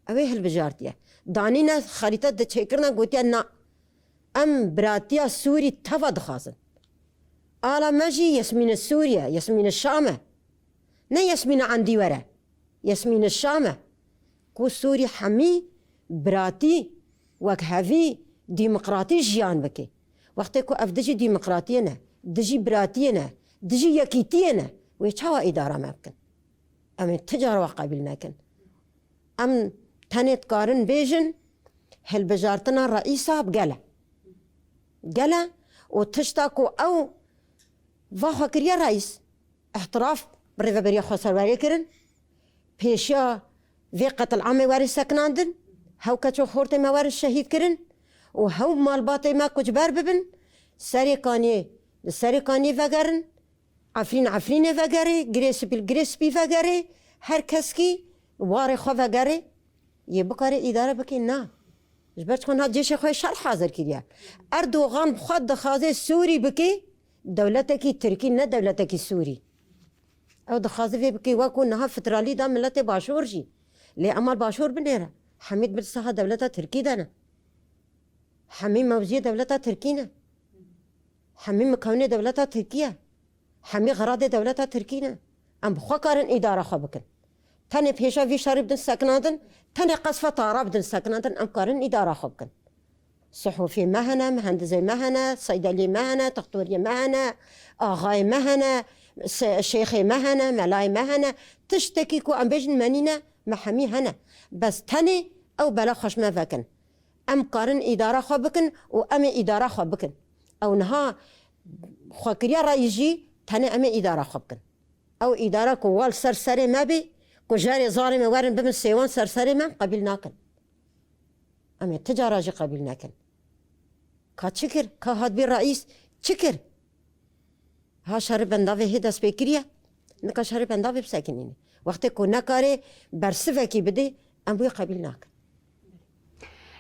Ew ê hilbijartiye. Danîne xerîte di çêkirine gotiye na. Em biratiya Sûrî teva dixwazin. Ala me jî Yasmîne Sûriye, Yasmîne Şam e. Ne Yasmîne Endîwere. Yasmîne Şam e. Ku Sûrî hemî biratî, wekhevî, demokratî jiyan bike. Wextê ku ev dijî demokratiyê ne, dijî biratiyê ne, dijî yekîtiyê ne, wê çawa îdara me bikin? Em ê ti cara wa qebîl nekin. Em tenê dikarin bêjin, hilbijartina reîsa bi gel e. Gel e û tişta ku ew va xwe kiriye reîs, îtiraf bi Rêveberiya Xweserwerê kirin, pêşiya vê qetilamê were sekinandin, hew keç û xortê me were şehîd kirin û hew malbatê me kuçber bibin, Serê Kaniyê, li Serê Kaniyê vegerin, Efrîn Efrînê vegerê, Girê Spî li Girê Spî vegerê, her keskî Warê xwe vegerê, yê bikarê îdare bikê, na. Ji ber çi xwe niha cêşê xwe şer hazir kiriye. Erdogan bi xwe dixwaze Sûrî bikê dewletekî Tirkî, ne dewletekî Sûrî. Ew dixwaze vê bikê wekû niha federalî da miletê Başûr jî. Lê ema li Başûr binêre. Hemî di bin saha dewleta Tirkî de ne. Hemî mewziyê dewleta Tirkî ne. Hemî mikewnê dewleta Tirkî ye. Hemî xeradê dewleta Tirkî ne. Em bi xwe karin îdara xwe bikin. Tenê pêşa vî şerî bidin sekinandin, tenê qesfa Tara bidin sekinandin, em karin îdara xwe bikin. Sihûfê me hene, mihendizê me hene, seydeliyê me hene, textoriyê me hene, axayê me hene, se-, şêxê me hene, melayê me hene. Tiştekî ku em bêjin me nîne, me hemî hene. Bes tenê ew bela xwe ji me vekin. Em karin îdara xwe bikin û em ê îdara xwe bikin. Ew niha xwekiriya rayî jî tenê em ê îdara xwe bikin. Ew îdara ku wal ser serê me bê, ku jarê zarê me werin bibin sêwan ser serê me, em qebîl nakin. Em ê ti cara jî qebîl nekin. Ka çi kir? Ka hat bî reîs çi kir? Ha şerê bendavê hê dest pê kiriye, nika şerê bendavê bisekinîne. Wextê ku nekarê bersivekî bidê, em wê qebîl nakin.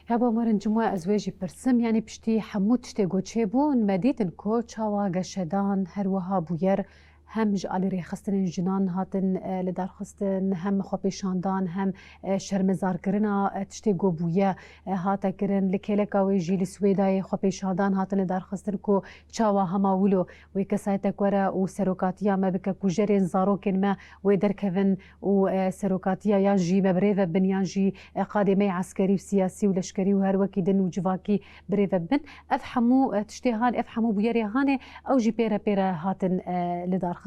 Ya Bamarin Cuma, ez wê jî pirsim, yanî piştî hemû tiştê ku çêbûn, me dîtin ku çawa geşedan her wiha bûyer hem ji alî rêxistinên jinan hatin, e, lidarxistin, hem xwepêşandan, hem, e, şermezarkirina, e, tiştê ku bûye, e, hate kirin. Li kêleka wê jî li Swêdayê xwepêşandan hatin lidarxistin ku çawa hema wilo wê kesayetek were û serokatiya me bike, kujerên zarokên me wê derkevin û, e, serokatiya yan jî me bi rê ve bin yan jî, e, qadê me yê eskerî û siyasî û leşkerî û her wekî din û civakî bi rê ve bin. Ev hemû, e, tiştê han, ev hemû bûyerê hanê, ew jî pê re pê re hatin, e, lidarxistin.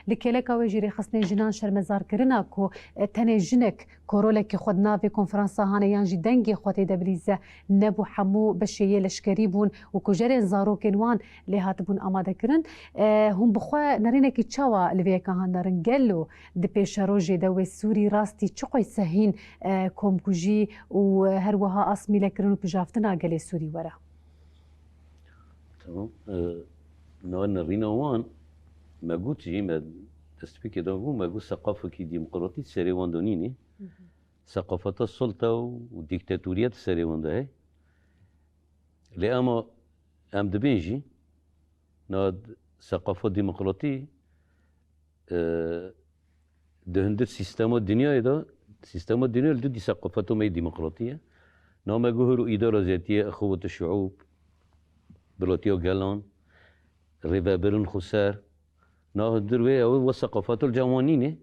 Li kêleka wê jî rêxistinên jinan şermezarkirina ku, e, tenê jinek ku rolekî xwe di nav vê konferansa hane yan jî dengê xwe tê de bilîze nebû, hemû beşê yê leşkerî bûn û kujerên zarokên wan lê hatibûn amadekirin. E, hûn bi xwe nerînekî çawa li vê yeka han narin? Gelo di pêşerojê de wê Sûrî rastî çi qoyse hîn, e, komkujî û, e, her wiha asmîlekirin û pijaftina gelê Sûrî were? Tamam. E, na nerîna wan me got jî, me destpêkê de bû, me got seqafekî demokratî serê wan de nîne. Seqafeta sulta û dîktatoriyet serê wan de heye. Lê ema em dibên jî, na seqafa demokratî, e, di hundir sîstema dinyayê de, sîstema dinyayê li didî seqafeta me yê demokratî ye. Na me guh û îdara zêtiyê, exewet şiûb, biratiya gelan, rêvebirin xweser, Na hundir wê ew wek seqafet û li cem wan nîne.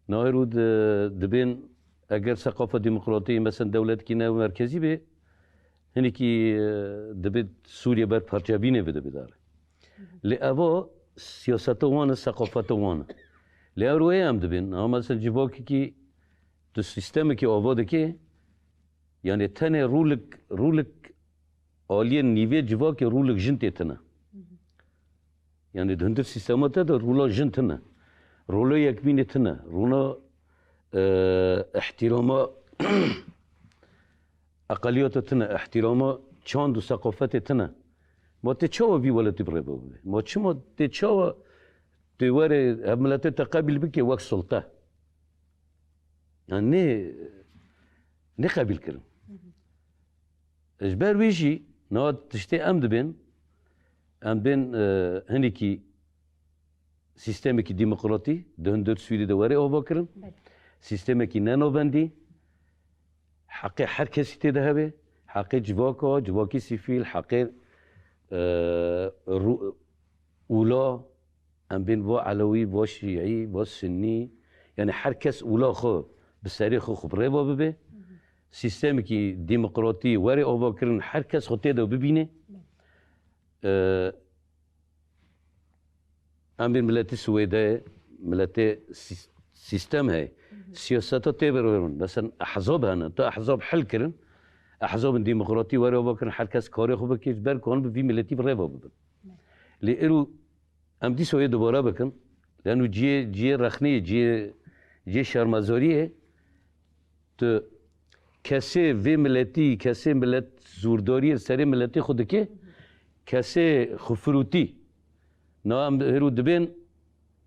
Na hêrû di-, dibên eger seqafa demokratî, mesela dewletkî ne merkezî bê, hinekî, e, dibê Sûriye ber parçebînê ve dibê dare. Lê eva siyaseta wan e, seqafeta wan e. Lê ew wê em dibên. Ha mesela civakekî tu sîstemekî ava dike, yani tenê rûlik, rûlik aliyê nîvê civakê rûlik jin tê tine. Yani di hundir sîstema te de rûla jin tine. Rûla yekbînê tine. Rûna, e, ihtirama eqeliyata tine. Ihtirama çand û seqafetê tine. Ma tê çawa vî welatî bi rê ve bibe? Ma çima tê çawa tê were hevmiletê te qebîl bike wek sulte? Yani nê, nê qebîl kirin. Ji ber wî jî niha tiştê em dibên, em bên, e, hinekî sîstemekî demokratî di hundir Sûrî de were avakirin. Belê. Sîstemekî ne navendî, heqê her kesî tê de hebe, heqê civaka, civakî sivîl, heqê, e, rû-, ûla, em bên va elewî, va şîî, va sunnî, yani her kes ûla xwe bi serê xwe xwe bi rê ve bibe. Sîstemekî demokratî were avakirin, her kes xwe tê de bibîne. E, em bên miletê Swêdê, miletê sî-, sîstem heye. Siyaseta tê bi rê ve. Mesela ehzab hene, tu ehzab hel kirin, ehzabên demokratî were avakirin, her kes karê xwe bike, ji ber ku hûn bi vî miletî bi rê ve bibin. Lê îro em dîsa wê dubare bikin. Lano cihê, cihê rexneyê, cihê, cihê şermezariyê, tu kesê vê miletî, kesê milet zûrdariyê li serê miletê xwe dike, kesê xwe firûtî. Na em hêro dibên,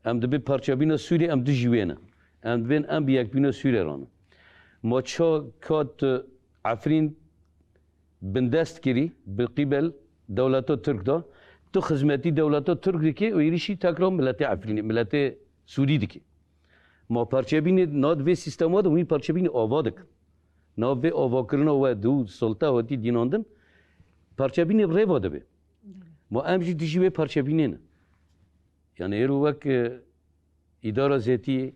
em dibê parçebîna Sûriyê, em dijî wê ne. Em dibên em bi yekbûna Sûriyê re ne. Ma ça ka tu Efrîn bindest kirî bi qîbel dewleta Tirk de, tu xizmetî dewleta Tirk dikî û êrîşî tekrar miletê Efrînê, miletê Sûrî dikî. Ma parçebînê nav vê sîstema de hûn parçebînê ava dikin. Nav vê avakirina we dû solte hatî dînandin, parçebînê bi rêva dibe. Ma em jî dijî wê parçebînê ne. Yani êro wek, e, îdara zetiyê,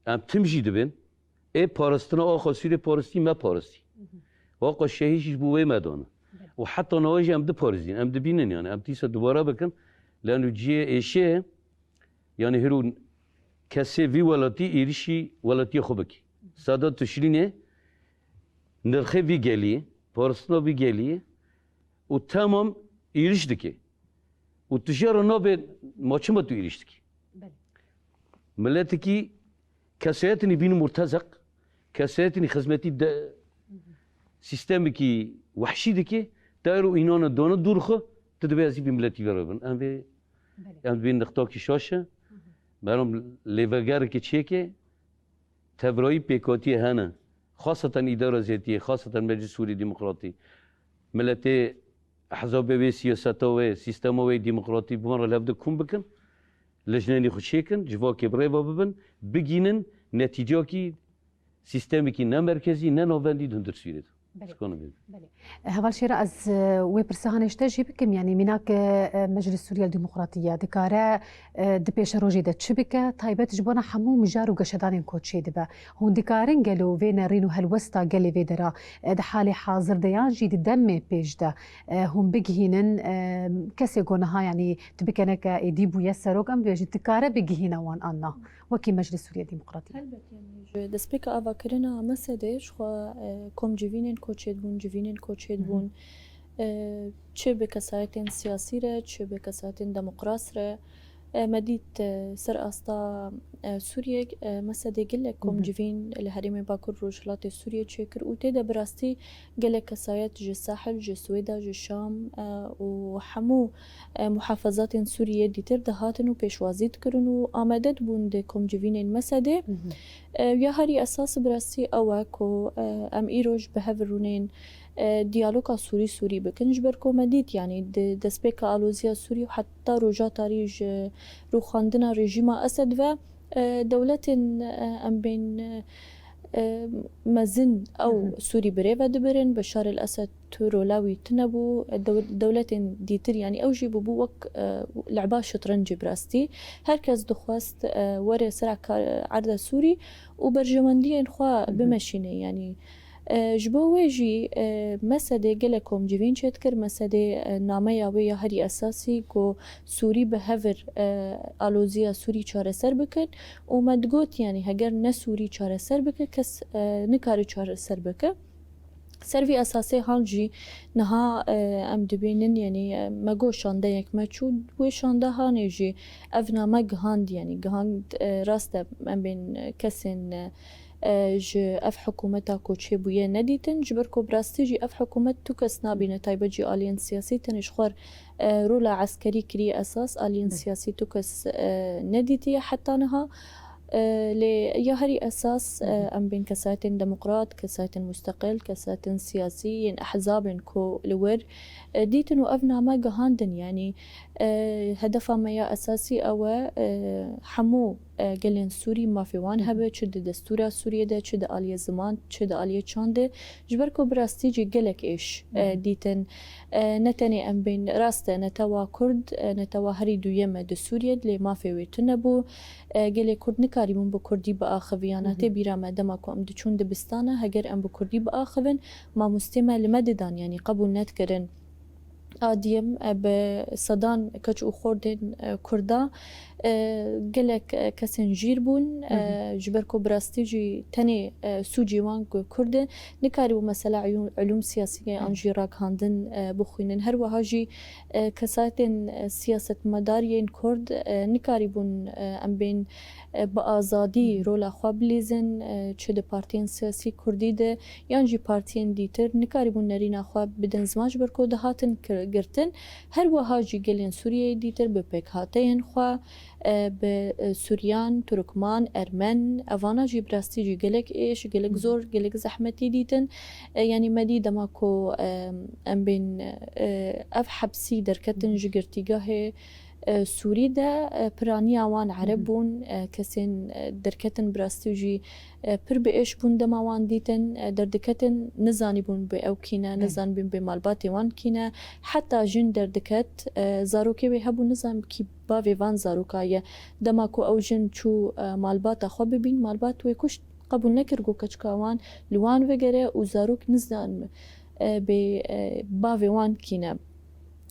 em tim jî dibin, ê paristina axa Sûrê paristî me paristî. Axa Şehî jî ji bo wê me dane. Û heta niha jî em diparêzîn, em dibînin yani, em dîsa dubare bikin. Lê eno cihê êşê ye, yani hêro kesê vî welatî êrîşî welatiyê xwe bikî. Sedat Tişrînê nirxê vî gelî, paristina vî gelî û temam êrîş dike. Û tu jê re nabê, ma çima tu êrîş dikî? Belê. Miletekî kesayetinî bînî murtezeq, kesayetinî xizmetî de, sîstemekî wehşî dikî, te ero înana dana dûr xwe, tu dibê ez ê bi miletî ve re bin. Em vê, Belê. Em dibên nixtakî şaş e. Beram lêvegerekê çêke, tevrayî pêkhatiyê hene. Xaseten îdara zetiyê, xaseten Meclis Sûrî Demokratî. Miletê, ehzabê wê, siyaseta wê, sîstema wê demokratî bi van re li hev de kom bikin. Lijnenî xwe çêkin, civakê bi rêva bibin, bigînin netîcakî sîstemekî ne merkezî, ne navendî di hundir Sûriyê de. Belê. Şikana bê. Belê. Heval Şêra, ez, e, wê pirsa hanê ji te jî bikim, yanî mînak, e, e, Meclis Sûriye Demokratî ye, dikare, e, di pêşerojê de çi bike, taybet ji bona hemû mijar û geşedanên ku çêdibe. Hûn dikarin gelo vê nerîn û helwesta gelê vê dera, e, di halê hazir de yan jî di demê pêş de, e, hûn bigihînin, e, kesê ku niha, yanî tu bikeneke êdî bûye serok, em dibêjin dikare bigihîne wan an na, wekî Meclis Sûriye Demokratî? Helbet, yanî ji destpêka avakirina mesedê ji xwe, e, komcivînên koçê dibûn, civînên koçê dibûn, e, çi bi kesayetên siyasî re, çi bi kesayetên demokras re, e, me dît, e, ser asta, e, Sûriyê, e, mesedê gelek komcivîn li herêmê Bakur Rojhilatê Sûriyê çêkir û tê de bi rastî gelek kesayet ji Sahil, ji Swêda, ji Şam, e, û hemû, e, muhafazatên Sûriyê dîtir dihatin û pêşwazî dikirin û amade dibûn di komcivînên mesedê. E, ya herî esas bi rastî ew e ku, e, em îroj bi hev rûnên, e, diyaloga Sûrî Sûrî bikin. Ji ber ku me dît, yanî di destpêka aloziya Sûrî û heta roja tarî ji rûxandina rejîma Esed ve, e, dewletên, e, em bên, e, e, mezin ew Sûrî bi rê ve dibirin. Beşar el Esed tu rola wî tune bû. Dew-, dewletên dîtir, yanî ew jî bûbû wek, e, leba şitrencê bi rastî. Her kes dixwest, e, were sera ka-, erda Sûrî û berjewendiyên xwe bimeşîne. Yanî, e, ji bo wê jî, e, mesedê gelek komcivîn çêdikir, mesedê, e, nameya wê ya herî esasî ku Sûrî bi hevir, e, aloziya Sûrî çareser bikin û me digot, yanî heger ne Sûrî çareser bike, kes, e, nikare çareser bike. Ser vî esasê han jî niha, e, em dibînin, yanî, e, me got şandeyek me çû, wê şandehanê jî ev name gihand, yanî gihand, e, rast e, em bên, e, kesên, e, e, ji ev hikûmeta ku çêbûye nedîtin, ji ber ku bi rastî jî ev hikûmet tu kes nabîne, taybet jî aliyên siyasî, tenê ji xwe, e, rola eskerî kiriye esas, aliyên Belê. siyasî tu kes, e, nedîtiye heta niha. E, lê ya herî esas, Hı hı. e, em bên kesayetên demokrat, kesayetên musteqil, kesayetên siyasî yên ehzabên ku li wir, e, dîtin û ev name gihandin. Yanî, e, hedefa me ya esasî ew e, e, hemû, e, gelên Sûrî mafê wan Hı hı. hebe, çi di destûra Sûriyê de, çi di aliyê ziman, çi di aliyê çandê. Ji ber ku bi rastî jî gelek êş, e, Hı hı. dîtin. E, ne tenê em bên, rast e, netewa Kurd, e, netewa herî duyem e di Sûriyê, lê mafê wê tune bû. E, gelê Kurd nikarîbûn bi Kurdî biaxiviyan. Hı hı. Tê bîra me dema ku em diçûn dibistana, heger em bi Kurdî biaxivin, mamostê me li me didan, yanî qebûl nedikirin. A diyem, e, bi sedan keç û xortên, e, Kurda, e, gelek, e, kesên jîr bûn, Hı hı. e, ji ber ku bi rastî jî tenê, e, sûcê wan ku Kurd e, nikarîbû mesela uyû-, ulûm siyasî an Hı. jî ragihandin, e, bixwînin. Her wiha jî, e, kesayetên, e, siyasetmedar yên Kurd, e, nikarîbûn, e, em bên, e, bi azadî Hı hı. rola xwe bilîzin, e, çi di partiyên siyasî Kurdî de yan jî partiyên dîtir nikarîbûn nerîna xwe bidin ziman, ji ber ku dihatin kir-, girtin. Her wiha jî gelên Sûriyeyê dîtir bi pêkhateyên xwe, e, bi, e, Suryan, Turkman, Ermen, evana jî bi rastî jî gelek êş, gelek zor, gelek zehmetî dîtin. E, yanî me dî dema ku, e, em bên, e, ev hepsî derketin ji girtîgahê, e, Sûrî de, e, piraniya wan Ereb bûn, e, kesên, e, derketin bi rastî jî, e, pir bi êş bûn dema wan dîtin, e, derdiketin, nizanîbûn bê ew kî ne, nizanîbûn bê malbatê wan kî ne. Heta jin derdiket, e, zarokê wê hebû, nizanîbû kî bavê van zaroka ye. Dema ku ew jin çû, e, malbata xwe bibîn, malbat wê kuşt, qebûl nekir ku keçika wan li wan vegere û zarok nizan, e, bê, e, bavê wan kî ne.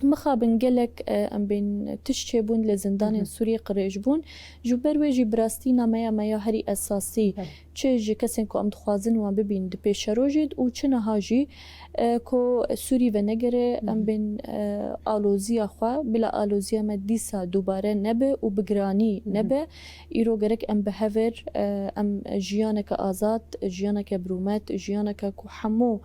Mixabin gelek, e, em bên tişt çêbûn, li zindanên Sûriyê qirêj bûn. Ji ber wê jî bi rastî nameya me ya herî esasî, çi ji kesên ku em dixwazin wan bibîn di pêşerojê de û çi niha jî, e, ku Sûrî venegere, em bên, e, aloziya xwe, bila aloziya me dîsa dubare nebe û bi giranî nebe. Îro gerek em bi hev re, e, em jiyaneke azad, jiyaneke bi rûmet, jiyaneke ku hemû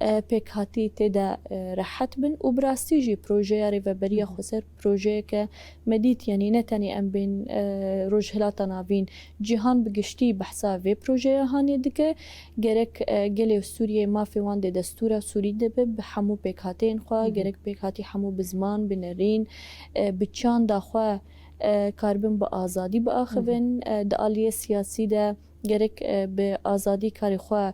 e, pêkhatî tê de, e, rehet bin û bi rastî jî projeya Rêveberiya Xweser projeyeke me dît, yanî ne tenê em bên, e, Rojhilata Navîn, cîhan bi giştî behsa vê projeya hanê dike. Gerek, e, gelê Sûriyê mafê wan dê destûra Sûrî de be, bi hemû pêkhateyên xwe, gerek pêkhatî hemû bi ziman, bi nerîn, e, bi çanda xwe, e, karibin bi azadî biaxivin. E, di aliyê siyasî de gerek, e, bi azadî karê xwe,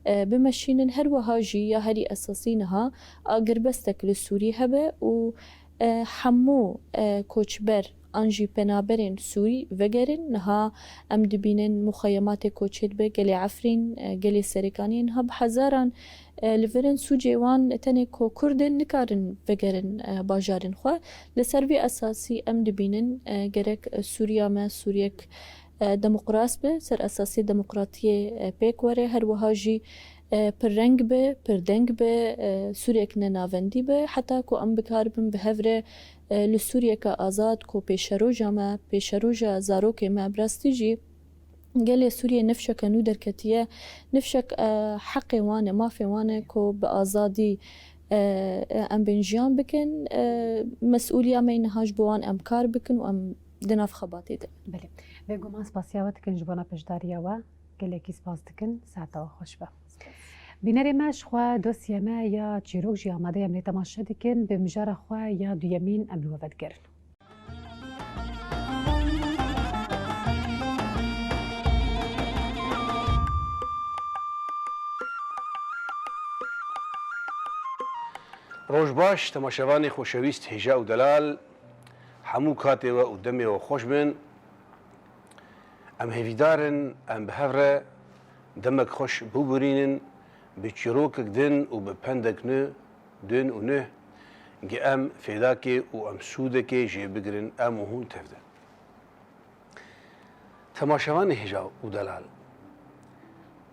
e, bimeşînin. Her wiha jî ya herî esasî niha agirbestek li Sûrî hebe û, e, hemû, e, koçber an jî penaberên Sûrî vegerin. Niha em dibînin muxeyematê koçê dibe gelê Efrîn, e, gelê Serêkaniyê. Niha bi hezaran, e, li vir in, sûcê wan tenê ku Kurd in, nikarin vegerin, e, bajarên xwe. Li ser vî esasî em dibînin, e, gerek Sûriya me Sûriyek e, demokras be, ser esasê demokratiyê, e, pêk were, her wiha jî, e, pirreng be, pirdeng be, e, Sûriyek ne navendî be, heta ku em bikaribin bi hev re, e, li Sûriyeke azad ku pêşeroja me, pêşeroja zarokê me, bi rastî jî gelê Sûriyê nifşeke nû derketiye, nifşek, e, heqê wan e, mafê wan e ku bi azadî, e, e, em bên jiyan bikin, e, mesûliya me niha ji bo wan em kar bikin û em di nav xebatê de. Belê. Bêguman spasiya we dikin ji bona beşdariya we. Gelekî spas dikin. Saeta we xweş be. Bînerê me, ji xwe dosyê me ya çîrok jî amade ye, em lê temaşe dikin. Bi mijara xwe ya duyemîn em li we vedigerin. Roj baş, temaşevanê xoşewîst, hêja û delal. Hemû katê we û demê we xweş bin. Em hêvîdar in, em bi hev re demek xweş bibûrînin, bi çîrokek din û bi pendek nû, din û nuh, gi em fêdakê û em sûdekê jê bigirin, em û hûn tev de. Temaşevanê hêja û delal,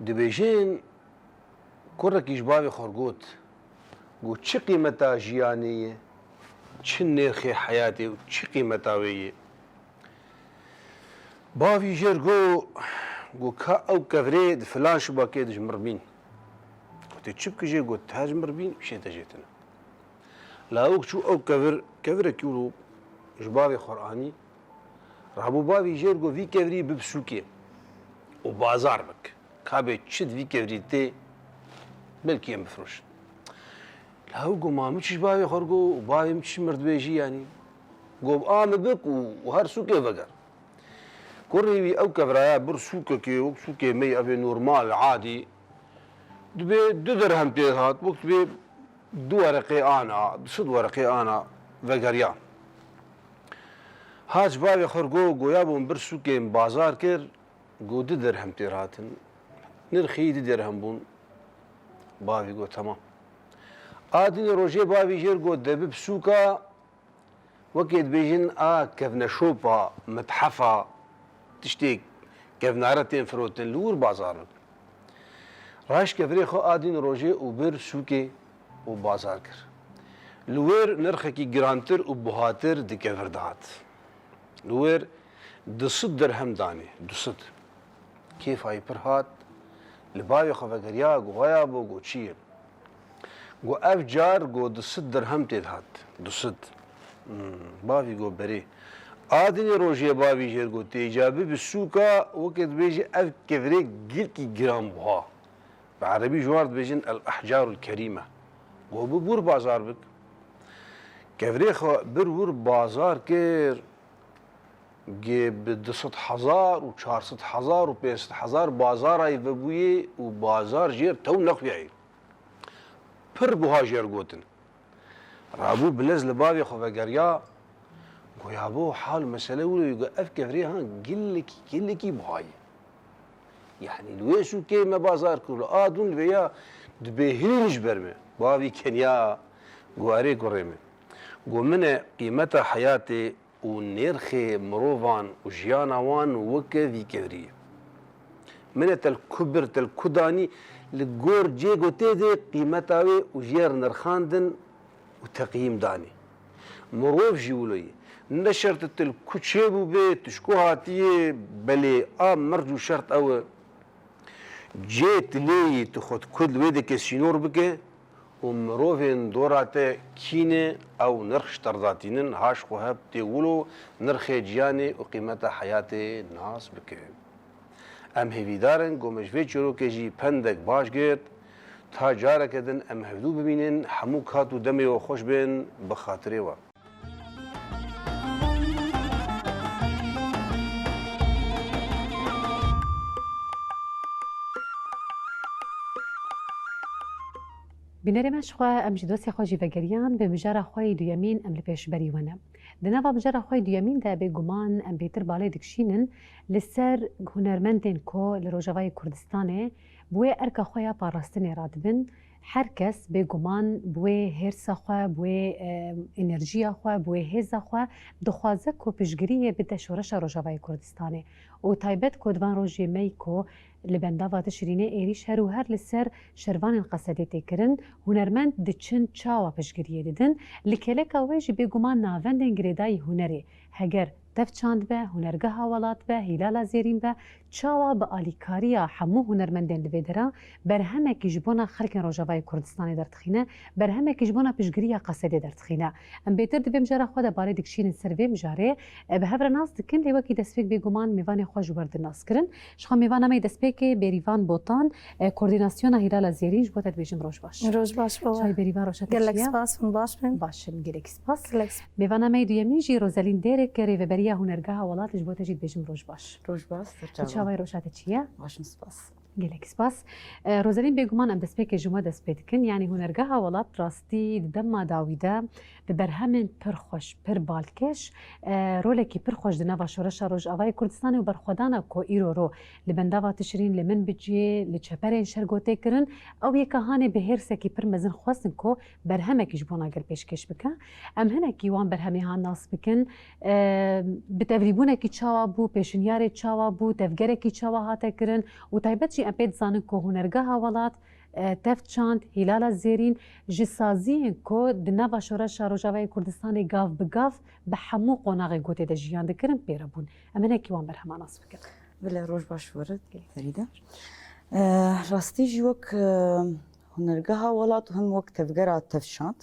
dibêjin, kurekî ji bavê xwe re got, got, çi qîmeta jiyanê ye, çi nêrxê heyatê û çi qîmeta wê ye? Bavî jêr got, got, ka ew kevirê di filan şibakê de ji min re bîn. Got, tê çi bikî jê? Got, her ji min re bîn, şê te jê tune. Lawik çû ew kevir, kevirekî wilo ji bavê xwe re anî. Rabû bavî jêr got, vî kevirî bib sûkê û bazar bik. Ka bê çi di vî kevirî tê, belkî em bifiroşin. Lawik got, ma min çi ji bavê xwe re got û bavê min çi ji min re dibêjî yanî? Got, a min bik û, û her sûkê veger. Kurê wî ew keviraya bir sûkekê, wek sûkê me yê, ev ê normal, adî. Dibê du dirhem tê hat, wek dibê du wereqê ana, du sed wereqê ana vegeriya. Hat ji bavê xwe re got, goya bû min bir sûkê min bazar kir, got du dirhem tê hatin. Nirxî du dirhem bûn. Bavî got, temam. A dînê rojê bavî jêr got, de bib sûka, wekê dibêjin a kevneşopa, mithefa, tiştê kevnare tên firotin, li wir bazar bik. Raşt kevirê xwe a dîn rojê û bir sûkê û bazar kir. Li wir nirxekî girantir û buhatir di kevir de hat. Li wir du sed dirhem danê, du sed. Kêfa wî pir hat, li bavê xwe vegeriya, got, waya bo, got, çi ye? Got, ev car, got, du sed dirhem tê de hat. Du sed. Hmm, bavî got, berê. A dinê rojê bavî jêr got, têca bi bi sûka, weke dibêje ev kevirê gilkî giran buha. Bi erebî ji wan re dibêjin el-ehcarul kerîme. Go bi wir bazar bik. Kevirê xwe bir wir bazar kir. Gê bi du sed hezar û çar sed hezar û pênc sed hezar bazarayê vebûyê û bazar jêr tew nexuyayê. Pir buha jêr gotin. Rabû bi lez li bavê xwe vegeriya, goya bo hal mesele wilo ye, go ev kevirê han gilekî, gilekî buha ye. Yanî li wê sûkê me bazar kir, li a dûn li vê ya dibêhirîn ji ber me. Bavî keniya, go erê kurê min. Go min e qîmeta heyatê û nêrxê mirovan û jiyana wan weke vî kevirî ye. Min e te li ku bir, te li ku danî, li gor cê ku tê de qîmeta wê û jê re nirxandin û teqyîm danî. Mirov jî wilo ye. Ne şert e tu li ku çêbûbê, tu ji ku hatiyê, belê a merc û şert ew e. Cê tu lê yî, tu xwe di ku li wê de kesînor bike û mirovên dora te kî ne, ew nirx ji te re datînin, ha ji xwe heb tê wilo nirxê ciyanê û qîmeta heyatê nas bike. Em hêvîdar in ku me ji vê çîrokê jî pendek baş girt. Ta careke din em hevdû bimînin, hemû kat û demê we xweş bên, bi xatirê we. Bînerê me, ji xwe em ji dostê xwe jî vegeriyan, bi mijara xwe yî duyemîn em li pêşberî we ne. Di nava mijara xwe yî duyemîn de bêguman em bêtir balê dikişînin li ser hunermendên ku li Rojavayê Kurdistanê bi wê erka xwe ya parastinê radibin, her kes bêguman bi wê hêrsa xwe, bi wê, e, enerjiya xwe, bi wê hêza xwe dixwaze ku piştgiriyê bide şoreşa Rojavayê Kurdistanê. Û taybet ku di van rojê me yî ku li Bendava Tişrînê êrîş her û her li ser şervanên Qesedê tê kirin, hunermend diçin çawa piştgiriyê didin, li kêleka wê jî bêguman navendên girêdayî hunerê, heger Tevçand be, Hunergeha Welat be, Hîlala Zêrîn be, çawa bi alîkariya hemû hunermendên li vê dera berhemekî ji bona xelkên Rojavayê Kurdistanê derdixîne, berhemekî ji bona piştgiriya Qesedê derdixîne. Em bêtir di vê mijara xwe de balê dikişînin ser vê mijarê. E, bi hev re nas dikin, lê wekî destpêk bêguman mêvanê xwe ji we re din nas kirin. Ji xwe mêvana me yê destpêkê Bêrîvan Botan, e, koordînasyona Hîlala Zêrîn, ji bo te dibêjim roj baş. Roj baş, baba. Çay Bêrîvan, roja te çi ye? Gelek spas, hûn baş bin. Baş in, gelek spas. Gelek spas. Mêvana me yê duyemîn jî Rozelîn Dêrek, rêveberiya Hunergeha Welat, ji bo te jî dibêjim roj baş. Roj baş, ser çavan. Çawa ye, roja te çi ye? Baş in, spas. Gelek spas. E, Rozelîn, bêguman em destpêkê ji we dest pê dikin. Yanî Hunergeha Welat rastî di dema dawî de bi berhemên pir xweş, pir balkêş, e, rolekî pir xweş di nava şoreşa Rojavayê Kurdistanê û berxwedana ku îro ro li Bendava Tişrîn, li Minbiciyê, li çeperên şer got tê kirin, ew yeka hanê bi hêrsekî pir mezin xwestin ku berhemekî ji bona gel pêşkêş bike. Em hinekî wan berhemê han nas bikin. E, bi tevlîbûnekî çawa bû, pêşinyarê çawa bû, tevgerekî çawa hate kirin û taybet jî em pê dizanin ku Hunergeha Welat, e, Tevçand, Hîlala Zêrîn ji saziyên ku di nava şoreşa Rojavayê Kurdistanê gav bi gav bi hemû qonaxê gotê de jiyan dikirin pê re bûn. Em hinekî wan berhema nas bikin. Bila roj baş were, Ferîde. E, rastî jî wek, e, Hunergeha Welat û hem wek tevgera Tevçand,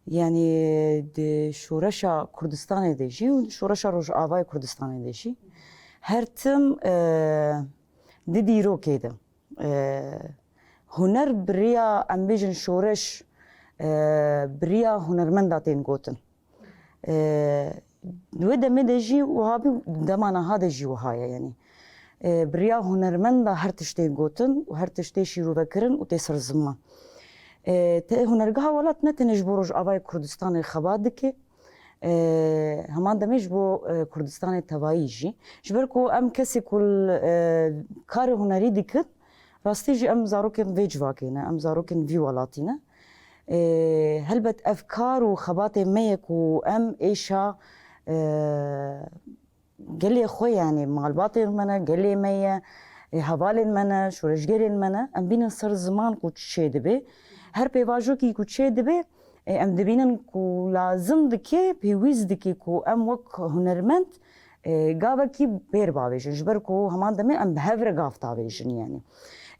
yanî di şoreşa Kurdistanê de jî û di şoreşa Rojavayê Kurdistanê de jî her tim, e, di dîrokê de, e, huner bi riya, em bêjin, şoreş, e, bi riya hunermenda tên gotin. E, di wê demê de jî wiha bî, dema niha de jî wiha ye, yanî. E, bi riya hunermenda her tiştê gotin û her tiştê şîrove kirin û tê ser ziman. E, te, Hunergeha Welat ne tenê ji bo Rojavayê Kurdistanê xebat dike, e, heman demê ji bo, e, Kurdistanê tevayî jî. Ji ber ku em kesê ku, e, karê hunerî dikin, rastî jî em zarokên vê civakê ne, em zarokên vî welatî ne. E, helbet ev kar û xebatê me ye ku em êşa, e, gelê xwe, yanî malbatên me ne, gelê me ye, e, hevalên me ne, şoreşgerên me ne, em bînin ser ziman ku çi çê dibe. Her pêvajokî ku çê dibe, e, em dibînin ku lazim dike, pêwîst dike ku em wek hunermend, e, gavekî bêr bavêjin. Ji ber ku heman demê em bi hev re gav tavêjin, yanî.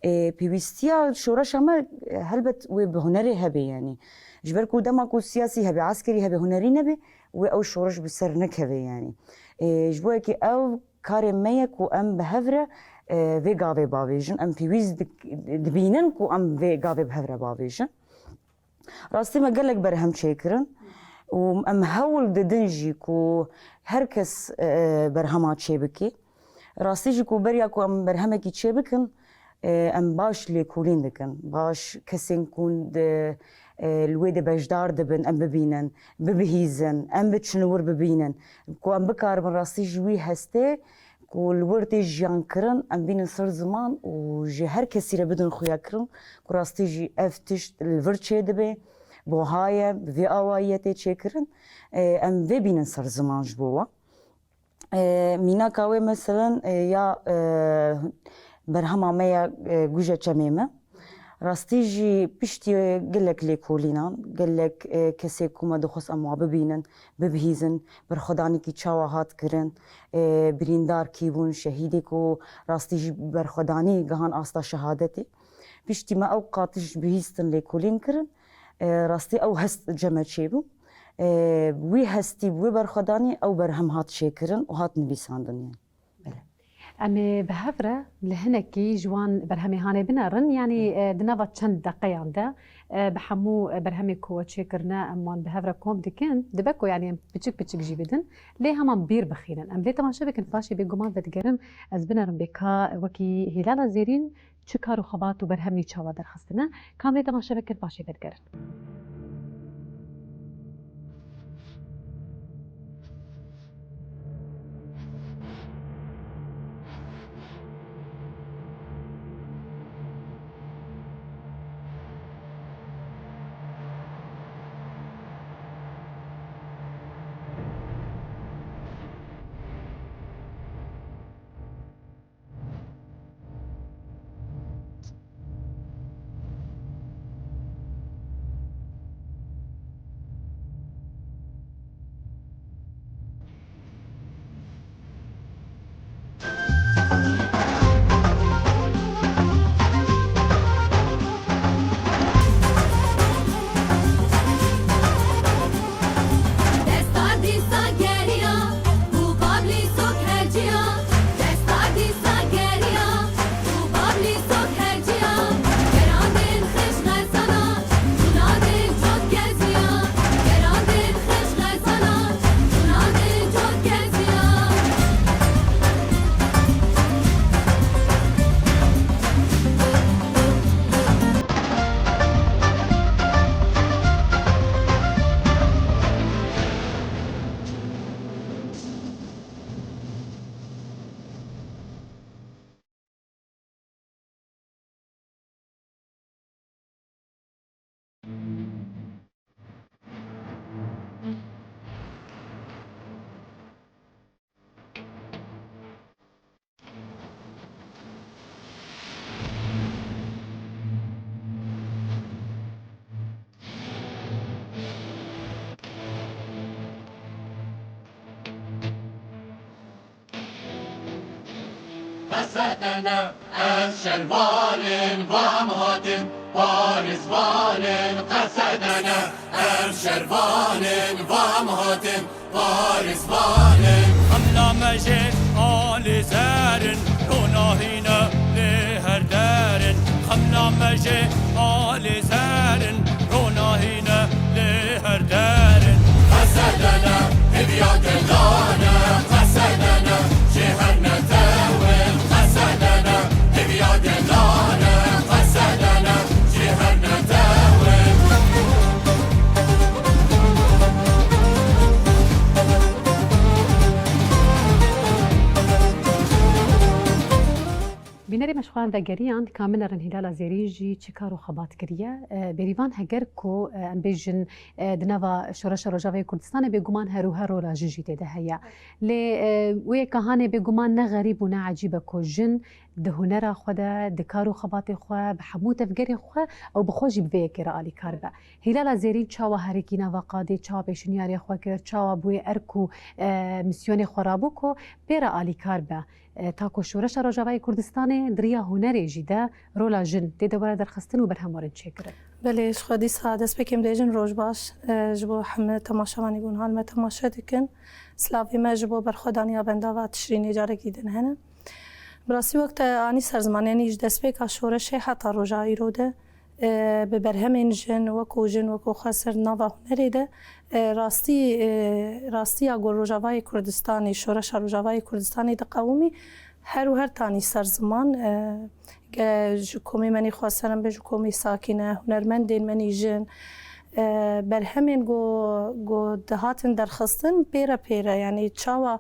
Ê, pêwîstiya şoreşa me, e, helbet wê bi hunerê hebe, yanî. Ji ber ku dema ku siyasî hebe, eskerî hebe, hunerî nebe, wê ew şoreş bi ser nekeve, yanî. Ê, ji bo yekê ew karê me ye ku em bi hev re, e, vê gavê bavêjin. Em pêwîst dik-, dibînin ku em vê gavê bi hev re bavêjin. Rastî me gelek berhem çêkirin û em hewl didin jî ku her kes, e, berhema çêbike. Rastî jî ku beriya ku em berhemekî çêbikin, e, em baş lêkolîn dikin. Baş kesên ku di, e, li wê de beşdar dibin, em bibînin, bibihîzin, em biçin wir bibînin. Ku em bikaribin rastî ji wî hestê ku li wir tê jiyan kirin, em bînin ser ziman û ji her kesî re bidin xuyakirin ku rastî jî ev tişt li vir çêdibe, buha ye, bi vê awayî ye tê çêkirin. E, em vê bînin ser ziman ji bo we. E, mînaka wê meselen, e, ya, e, berhema me ya, e, Guja Çemê Me. Rastî jî piştî gelek lêkolînan, gelek, e, kesê ku me dixwest em wa bibînin, bibihîzin, berxwedanîkî çawa hat kirin, e, birîndar kî bûn, şehîdê ku rastî jî berxwedanî gihan asta şehadetê. Piştî me ew qatiş bihîstin lêkolîn kirin, e, rastî ew hest cem me çêbû. E, wî hestî, wî berxwedanî ew berhem hat çêkirin û hat nivîsandin, yanî. Belê. Em ê bi hev re li hinekî ji wan berhemê hanê binerin, yanî, e, di nava çend deqeyan de, e, bi hemû, e, berhemê ku we çêkirine em wan bi hev re kom dikin, dibe ku, yanî, em piçik piçik jî bidin, lê hema bîr bixînin. Em lê temaşe bikin, paşê bêguman vedigerim, ez binerim bê ka wekî Hîlala Zêrîn çi kar û xebat û berhemî çawa derxistine, ka em lê temaşe bikin, paşê vedigerin. Desta dîsa geriya, û bablî sok herciya. Desta dîsa geriya, û bablî sok herciya. Gerandên xêş xesana, cunadên cot geziya. Gerandên xêş xesana, cunadên cot geziya. Qesedene, em şervanên vam hatin, parêzvanên qesedene, em şervanên vam hatin, parêzvanên. Xemla me jê alî zerin, ronahîne lê her derin. Xemla me jê alî zerin, ronahîne lê her derin. Qesedene, hêviya dildane, qesedene, jê her netewin. Qesedene, hêviya dildane, qesedene, jê her netewin. Bînerê me ji xwe ve geriyan, ka binerin Hîlala Zêrîn jî çi kar û xebat kiriye. E, Bêrîvan, heger ku, e, em bêjin, e, di nava Şoreşa Rojavayê Kurdistanê bêguman her û her rola jin jî tê de heye. Lê, e, wê yeka hanê bêguman ne xerîb û ne ecîb e ku jin di hunera xwe de, di kar û xebatê xwe, bi hemû tevgerê xwe ew bi xwe jî bi vê yekê re alîkar be. Hîlala Zêrîn çawa herikî nava qadê, çawa pêşniyarê xwe kir, çawa bi wê erk û, e, misyonê xwe rabû ku pê re alîkar be. E, ta ku Şoreşa Rojavayê Kurdistanê di riya hunerê jî de rola jin tê de were derxistin û berhemwarin çêkirin. Belê, ji xwe dîsa destpêkê em dibêjin roj baş, e, ji bo heme temaşevanê ku niha li me temaşe dikin. Silavê me ji bo berxwedaniya bendava Tişrînê carekî din hene. Bi rastî wek te anî ser ziman, yanî ji destpêka şoreşê heta roja îro de, e, bi berhemên jin, wekû jin, wekû xweser di nava hunerê de, e, rastî, e, rastiya ku Rojavayê Kurdistanê, Şoreşa Rojavayê Kurdistanê diqewimî, her û her tanî ser ziman, e, ge ji komê me nî xweser in be, ji komê sakîne, hunermendên me nî jin, e, berhemên ku, ku dihatin derxistin pêre pêre, yanî çawa,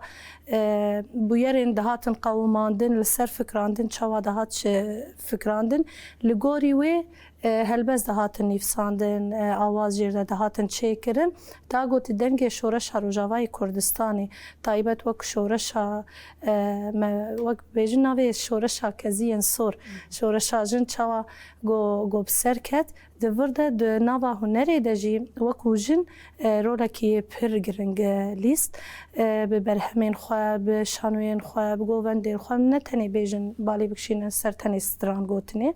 e, bûyerên dihatin qewimandin, li ser fikrandin, çawa dihat çi fikrandin, li gorî wê, e, helbest dihatin nivîsandin, e, awaz jê re dihatin çêkirin. Ta got dengê şoreşa Rojavayê Kurdistanê, taybet wek şoreşa, e, me, wek bêjin navê şoreşa keziyên sor, şoreşa jin çawa go, go bi ser ket, di vir de di nava hunerê de jî wekû jin, e, rolekî pir giring, e, lîst. E, bi berhemên xwe, bi şanoyên xwe, bi govendên xwe, ne tenê bêjin balê bikişînin ser tenê stran gotinê.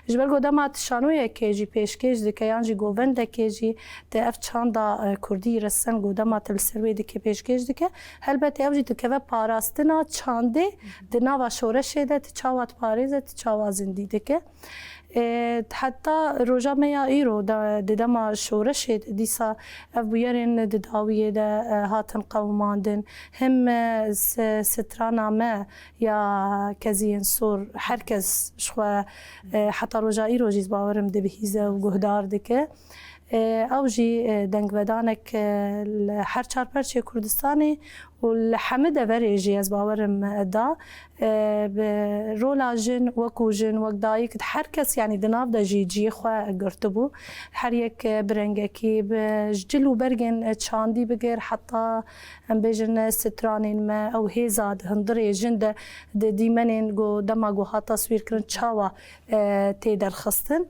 Ji ber ku dema tu şanoyekê jî pêşkêş dike yan jî govendekê jî te ev çanda, e, kurdî resen ku dema tu li ser wê dike pêşkêş dike, helbetî ew jî dikeve parastina çandê di nava şoreşê de tu çawa diparêze, tu çawa zindî dike. E, heta roja me ya îro de, di dema şoreşê de dîsa ev bûyerên di dawiyê de, e, hatin qewimandin. Him, e, s-, strana me ya keziyên sor, her kes ji xwe, e, heta roja îro jî ez bawerim dibihîze û guhdar dike. E, ew jî, e, dengvedanek, e, li her çar perçê Kurdistanê û li hemî deverê jî ez bawerim, e, da, e, bi rola jin, wekû jin, wek dayik, her kes, yanî di nav de jî cihê xwe girtibû. Her yek, e, bi rengekî, bi ji cil û bergên, e, çandî bigir, heta em bêjin, e, stranên me, ew hêza di hundirê jin de, di dîmenên ku dema ku hat taswîrkirin çawa, e, tê derxistin.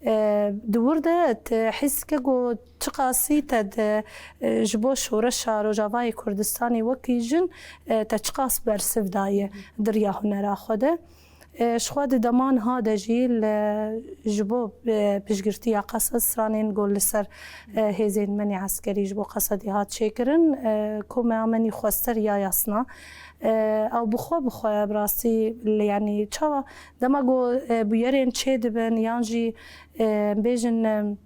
E, di wir de te hîs dike ku çiqasî te di, e, ji bo şoreşa Rojavayê Kurdistanê wekî jin, e, te çiqas bersiv daye di riya hunera xwe de. E, ji xwe di dema niha de jî li, ji bo, e, piştgirtiya qesed stranên ku li ser, e, hêzên me nê eskerî ji bo qesedî hat çêkirin, e, komeya me nî xwester ya yasna. E, ew bi xwe, bi xwe bi rastî, li, yanî çawa dema ku, e, bûyerên çêdibin yan jî, e, bêjin, e,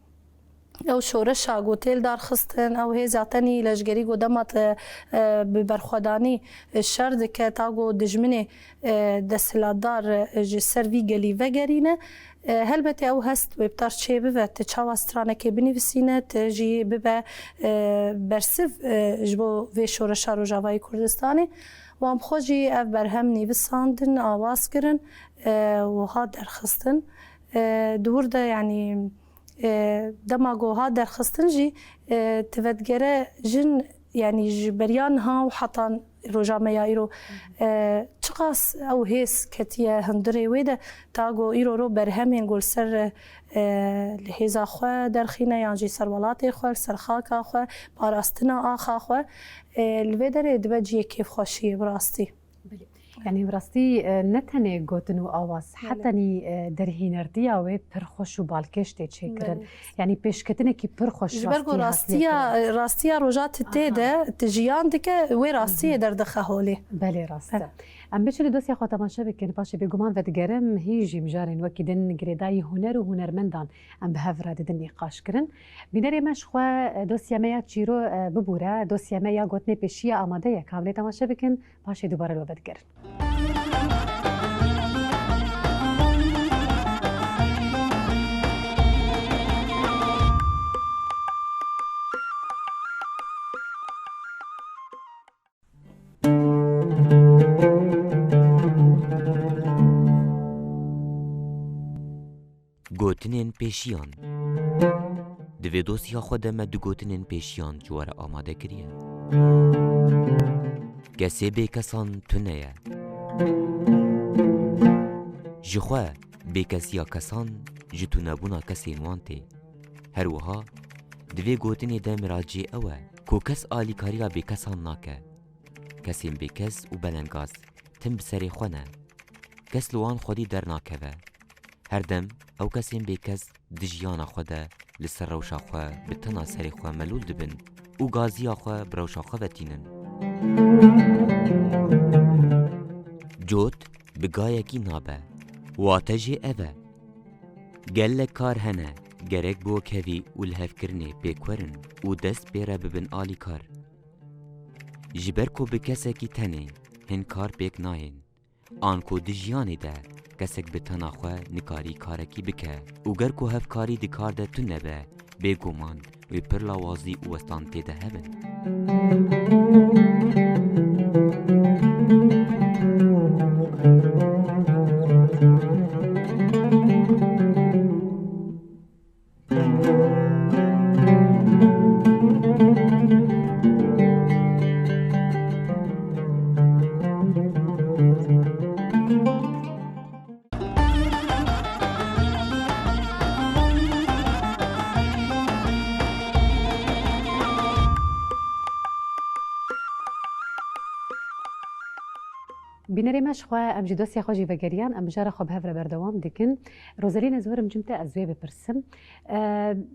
ew şoreşa ku tê li dar xistin, ew hêza tenî leşgerî ku dema te, e, bi berxwedanî, e, şer dike, ta ku dijminê, e, desthilatdar, e, ji ser vî gelî vegerîne, e, helbetî ew hest wê bi tar çê bibe, tu çawa stranekê binivîsîne, tu jî bibe, e, bersiv, e, ji bo vê şoreşa Rojavayê Kurdistanê. Wan bi xwe jî ev berhem nivîsandin, awaz kirin, e, û hat derxistin. E, di wir de, yanî, e, dema ku hat derxistin jî, e, tu vedigere jin, yanî ji beriya niha û heta roja me ya îro, e, çiqas ew hêz ketiye hundirê wê de, ta ku îro ro berhemên ku li ser, e, li hêza xwe derxîne yan jî ser welatê xwe, li ser xaka xwe, parastina axa xwe, e, li vê derê dibe cihê kêfxweşiyê bi rastî. Belê. Yanî bi rastî, e, ne tenê gotin û awaz, Belê. hetanî, e, derhînertiya wê pir xweş û balkêş tê çêkirin. Belê. Yanî pêşketinekî pir xweş Ji ber ku rastî hatiye rastiya, kirin. rastiya roja tu tê Aha. de, tu jiyan dike, wê rastiyê Hı hı. derdixe holê. Belê, rast e. Belê. Em biçin li dosya xwe temaşe bikin, paşê bêguman vedigerim, hîn jî mijarên wekî din girêdayî huner û hunermendan em bi hev re didin nîqaş kirin. Bînerê me ji xwe, e, dosya me ya çîro, e, bibûre, dosya me ya gotinê pêşiya amade ye, ka em lê temaşe bikin. Paşê dubare li we vedigerin. Gotinên pêşiyan. Di vê dosya xwe de me du gotinên pêşiyan ji we re amade kiriye. Kesê bêkesan tune ye. Ji xwe, bêkesiya kesan ji tunebûna kesên wan tê. Her wiha, di vê gotinê de miraciyê ew e ku kes alîkariya bêkesan nake. Kesên bêkes û belengaz tim bi serê xwe ne. Kes li wan xwedî dernakeve. Her dem ew kesên bêkes di jiyana xwe de li ser rewşa xwe bi tena serê xwe melûl dibin û gaziya xwe bi rewşa xwe ve tînin. Cot bi gayekî nabe. Wate jê ev e. Gelek kar hene, gerek bi wekhevî û lihevkirinê pêk werin û dest pê re bibin alîkar. Ji ber ku bi kesekî tenê hin kar pêk nayên, an ku di jiyanê de kesek bi tena xwe nikarî karekî bike û ger ku hevkarî di kar de tune be, bêguman wê pir lawazî û westan tê de hebin. Bînerê me, ji xwe em ji dosya xwe jî vegeriyan, em mijara xwe bi hev re berdewam dikin. Rozelîn, ez werim cim te, ez wê bipirsim. E,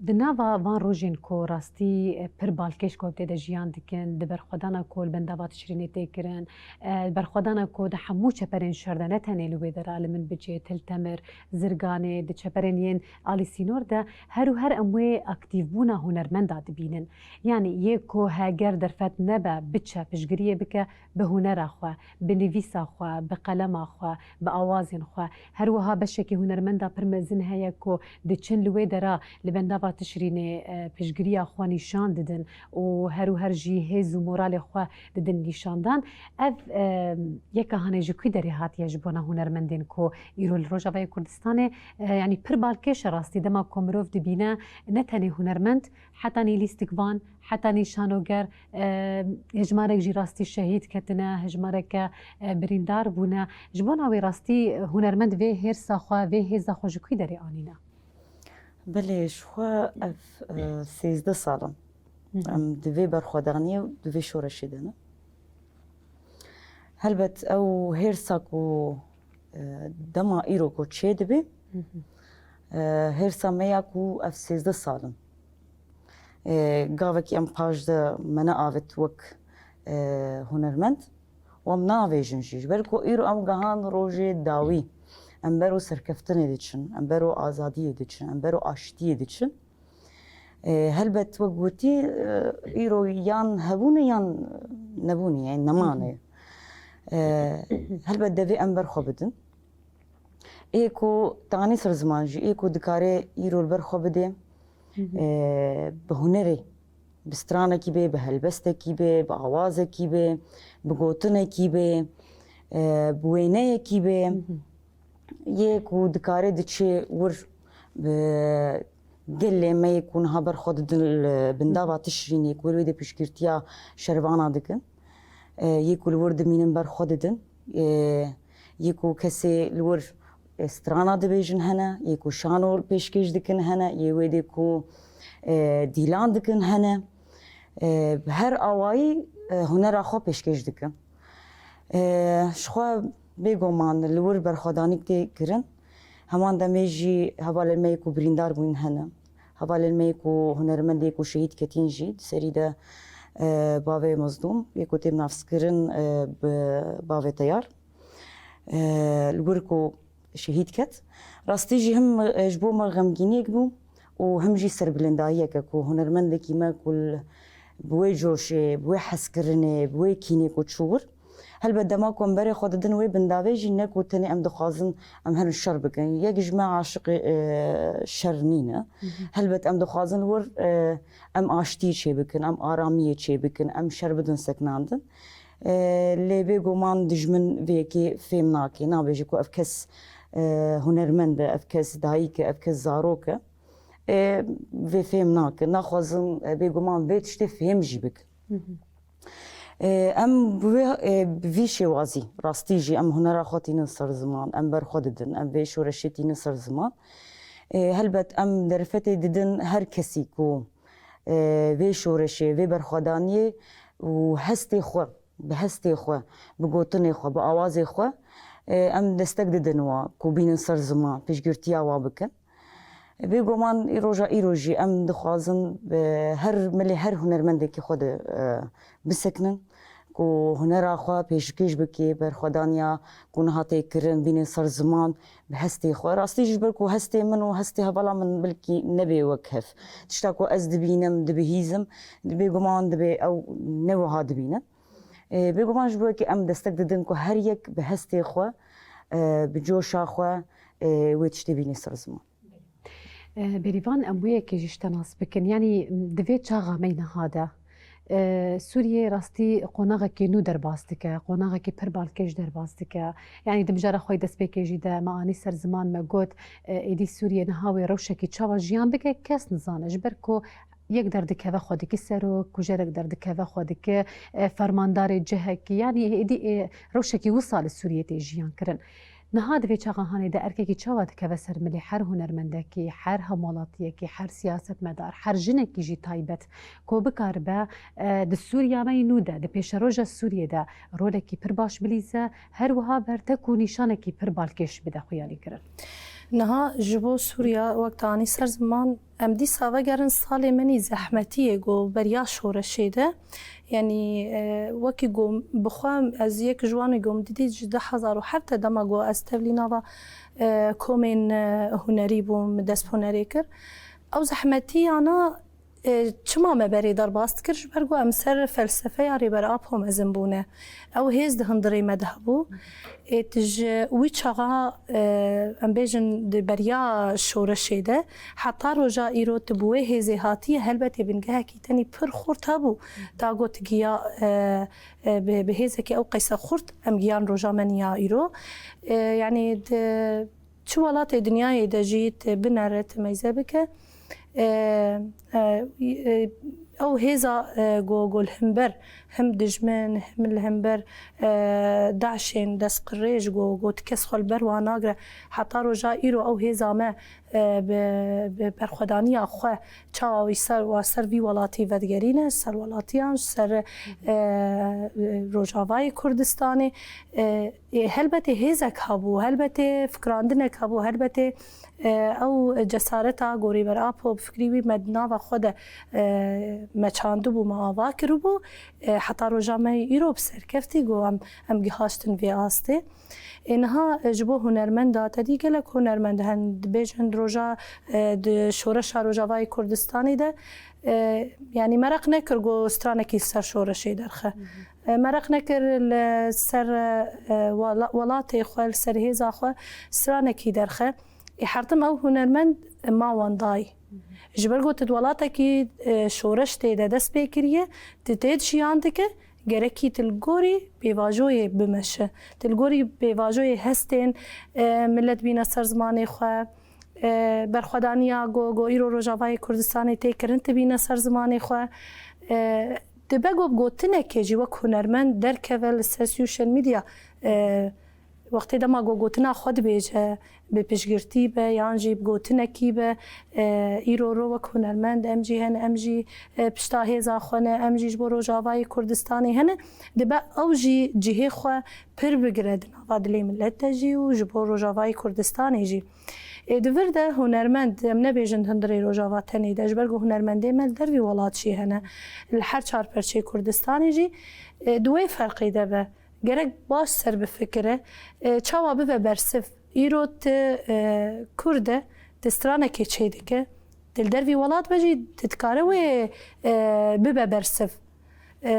di nava van rojên ku rastî, e, pir balkêş ku ew tê de jiyan dikin, di berxwedana ku li bendava tişrînê tê kirin, e, berxwedana ku di hemû çeperên şer de, ne tenê li wê dera, li Minbicê, Til Temir, Zirganê, di çeperên yên alî sînor de her û her em wê aktîvbûna hunermenda dibînin. Yanî yê ku heger derfet nebe, biçe, piştgiriyê bike, bi hunera xwe, bi nivîsa xwe, bi qelema xwe, bi awazên xwe. Her wiha beşekî hunermenda pir mezin heye ku diçin li wê dera, li bendava tişrînê, e, piştgiriya xwe nîşan didin û her û her jî hêz û moralê xwe didin nîşandan. Ev, e, yeka hanê ji kû derê hatiye ji bona hunermendên ku îro li Rojavayê Kurdistanê, e, yanî pir balkêş e rastî dema ku mirov dibîne ne tenê hunermend, hetanî lîstikvan, hetanî şanoger, e, hejmarek jî rastî şehîd ketine, hejmareke, e, birîndar bûne. Ji bona wê rastî hunermend vê hêrsa xwe, vê hêza xwe ji kû derê anîne? Belê, ji xwe ev, e, sêzdeh sal in. Hı hı. Em di vê berxwedaniyê û di vê şoreşê de ne. Helbet ew hêrsa ku, e, dema îro ku çêdibe, Hı hı. e, hêrsa me ya ku ev sêzdeh sal in. E, gavekî em paş de me neavêt wek, e, hunermend û em navêjin jî. Ji ber ku îro em gihan rojê dawî, em bero serkeftinê diçin, em bero azadiyê diçin, em bero aştiyê diçin. E, helbet wek gotî, e, îro yan hebûne yan nebûne, yani nemane. E, helbet devê em ber xwe bidin. Ê ku tanî ser ziman jî, ê ku dikare îro li ber xwe bide, Hı hı. e, bi hunerê, bi stranekî bê, bi helbestekî bê, bi awazekî bê, bi gotinekî bê, e, bi wêneyekî bê. Hı hı. Yê ku dikare diçe wir bi gelê me yê ku niha ber xwe didin li bindava Tişrînê ku wê de piştgirtiya şervana dikin. E, yê ku li wir dimînin ber xwe didin. E, yê ku kesê li wir, e, strana dibêjin hene, yê ku şano pêşkêş dikin hene, yê wê de ku, e, dîlan dikin hene. E, bi her awayî, e, hunera xwe pêşkêş dikin. E, ji xwe bêguman li wir berxwedanîk tê kirin. Heman demê jî hevalên me yê ku birîndar bûyîn hene. Hevalên me yê ku hunermendê ku şehîd ketîn jî di serî de, e, bavê Mezlûm yê ku tê navskirin, e, bi bavê Teyar. E, li wir ku şehîd ket. Rastî jî him, e, ji bo me xemgîniyek bû û him jî serbilindayiyek e ku hunermendekî me ku li, bi wê coşê, bi wê hezkirinê, bi wê kînê ku çû wir. Helbet dema ku em berê xwe didin wê bindavê jî ne ku tenê em dixwazin em herin şer bikin. Yek ji me aşiqê, e, şer nîne. Hı hı. Helbet em dixwazin wir, e, em aştiyê çêbikin, em aramiyê çêbikin, em şer bidin sekinandin. E, lê bêguman dijmin vê yekê fêm nake. Nabêje ku ev kes, e, hunermend e, ev kes dayik e, ev kes zarok e. E, vê fêm nake. Naxwazin, e, bêguman vê tiştê fêm jî bikin. Hı hı. E, em bi vê, e, bi vî şêwazî, rastî jî em hunera xwe tînin ser ziman, em ber xwe didin, em vê şoreşê tînin ser ziman. E, helbet em derfetê didin her kesî ku, e, vê şoreşê, vê berxwedaniyê û hestê xwe bi hestê xwe, bi gotinê xwe, bi awazê xwe, e, em destek didin wa ku bînin ser ziman, piştgirtiya wa bikin. Bêguman î roja îro jî em dixwazin bi her milê her hunermendekî xwe de, e, bisekinin ku hunera xwe pêşkêş bike, berxwedaniya ku niha tê kirin bînin ser ziman bi hestê xwe. Rastî jî ji ber ku hestê min û hestê hevala min belkî nebe wek hev. Tişta ku ez dibînim, dibihîzim, bêguman dibe ew ne wiha dibînin. E, bêguman ji bo yekê em destek didin ku her yek bi hestê xwe, e, bi coşa xwe, e, wê tiştê bîne ser ziman. E, Bêrîvan, em wê yekê jî ji te nas bikin. Yanî di vê çaxa me yî niha de, e, Sûriyê rastî qonaxekî nû derbas dike, qonaxekî pir balkêş derbas dike. Yanî di mijara xwe yî destpêkê jî de me anî ser ziman, me got, e, êdî Sûriyê niha wê rewşekî çawa jiyan bike, kes nizane. Ji ber ku yek derdikeve xwe dikî serok, kujerek derdikeve xwe dikî, e, fermandarê cihekî, yanî êdî, e, rewşekî wisa li Sûriyê tê jiyan kirin. Niha di vê çaxa hanê de erkekî çawa dikeve ser milê her hunermendekî, her hemwelatiyekî, her siyasetmedar, her jinekî jî taybet, ku bikaribe, e, di Sûriya me yî nû de, di pêşeroja Sûriyê de rolekî pir baş bilîze, her wiha berte ku nîşanekî pir balkêş bide xuyanîkirin. Niha ji bo Sûriya, wek te anî ser ziman, em dîsa vegerin salê me yî zehmetiyê ku beriya şoreşê de, yanî, e, wekî ku bi xwe ez yek ji wan im ku min didî ji du hezar û heft de dema ku ez tevlî nava, e, komên, e, hunerî bûm, dest bi hunerê kir. Ew zehmetiyana, e, çima me berê derbas dikir? Ji ber ku em ser felsefeya Rêber Apo mezin bûne. Ew hêz di hundirê me de hebû. Ê, tu ji wî çaxa, e, em bêjin di beriya şoreşê de, heta roja îro tu bi wê hêzê hatiye, helbetê bingehekî tenî pir xurt hebû. Ta got giya, e, e, bi, bi hêzekî ew qeyse xurt em giyan roja me niya îro. E, yanî di çi welatê dinyayê de jî tu binere, tu meyze bike. E, e, e, ew hêza, e, go, go li hember him dijmin, him li hember, e, DAIŞ'ên destqirêj go, go ti kes xwe li ber wan nagire. Heta roja îro ew hêza me, e, bi, bi berxwedaniya xwe çawa wî ser, wa ser vî welatî vedigerîne, ser welatiyan, ser, e, Rojavayê Kurdistanê, e, ê, helbetê hêzek hebû, helbetê fikrandinek hebû, helbetê, e, ew cesareta gorî ber Apo bi fikrî wî me di nava xwe de, e, me çandibû, me ava kiribû. E, heta roja me îro bi serkeftî ku em, em gihaştin vê astê. Ê, niha, e, ji bo hunermenda te dî gelek hunermend hen, dibêjin di roja, e, di şoreşa Rojavayê Kurdistanê de, e, yanî meraq nekir ku stranekî ser şoreşê derxe. E, meraq nekir li ser, e, wela-, welatê xwe, li ser hêza xwe stranekî derxe. Ê, hertim ew hunermend ma wendayî. Ji ber ku tu di welatekî, e, şoreş tê de dest pê kiriye, tu tê de jiyan dike, gerekî tu li gorî pêvajoyê bimeşe. Tu li gorî pêvajoyê hestên, e, milet bîne ser zimanê xwe, e, berxwedaniya ku, ku îro Rojavayê Kurdistanê tê kirin, tu bîne ser zimanê xwe. E, dibe ku bi gotinekê jî wek hunermend derkeve li ser social media, e, wextê dema ku gotina xwe dibêje, bi piştgirtî be yan jî bi gotinekî be, e, îro ro wek hunermend em jî hene, em jî, e, pişta hêza xwe ne, em jî ji bo Rojavayê Kurdistanê hene, dibe ew jî cihê xwe pir bigire di nava dilê milet de jî û ji bo Rojavayê Kurdistanê jî. Ê, di vir de hunermend, em nebêjin di hundirê Rojava tenê de, ji ber ku hunermendê me li dervî welat jî hene. Li her çar perçeyê Kurdistanê jî, e, di wê ferqê de be. Gerek baş ser bifikire, e, çawa bibe bersiv. Îro ti, e, Kurd e, ti stranekê çêdike, ti li dervî welat be jî, ti dikare wê, e, bibe bersiv. E,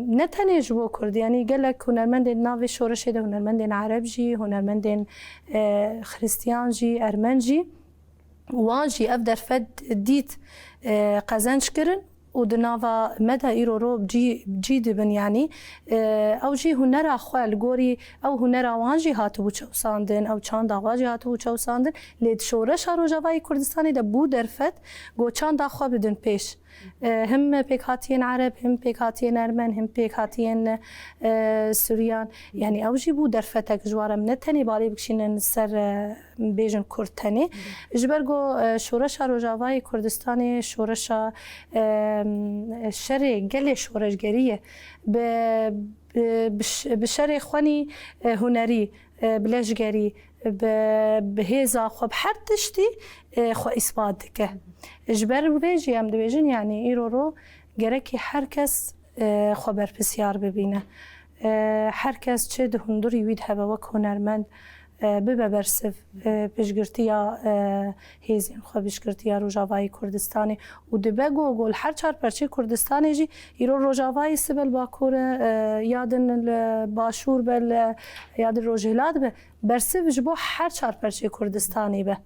ne tenê ji bo Kurd, yanî gelek hunermendên navê şoreşê de, hunermendên Ereb jî, hunermendên, e, Xristiyan jî, Ermen jî, wan jî ev derfet dît, e, qezenc kirin û di nava me de îro ro cî, cî dibin, yanî, e, ew jî hunera xwe li gorî ew hunera wan jî hatibû çewsandin, ew çanda xwe jî hatibû çewsandin, lê di şoreşa Rojavayê Kurdistanê de bû derfet ku çanda xwe bidin pêş. E, him pêkhatiyên Ereb, him pêkhatiyên Ermen, him pêkhatiyên, e, Suryan. Yanî ew jî bû derfetek ji wan re, em ne tenê balê bikişînin ser, e, bêjin Kurd tenê. Ji ber ku, e, şoreşa Rojavayê Kurdistanê şoreşa, e, şerê gelê şoreşgerî ye. Bi bi, bi ş-, bi şerê xwenî, e, hunerî, e, bi leşgerî, bi, bi hêza xwe, bi her tiştî, e, xwe îspat dike. Ji ber wê jî em dibêjin, yanî îro ro gerekî her kes, e, xwe berpisyar bibîne. E, her kes çi di hundirî wî de hebe wek hunermend, e, bibe bersiv, e, piştgirtiya, e, hêzên xwe, piştgirtiya Rojavayê Kurdistanê û dibe ku, ku li her çar perçeyê Kurdistanê jî îro Rojavayê sibe li Bakur e, e, ya din li Başûr be, li, ya din Rojhilat be, bersiv ji bo her çar perçeyê Kurdistanê be.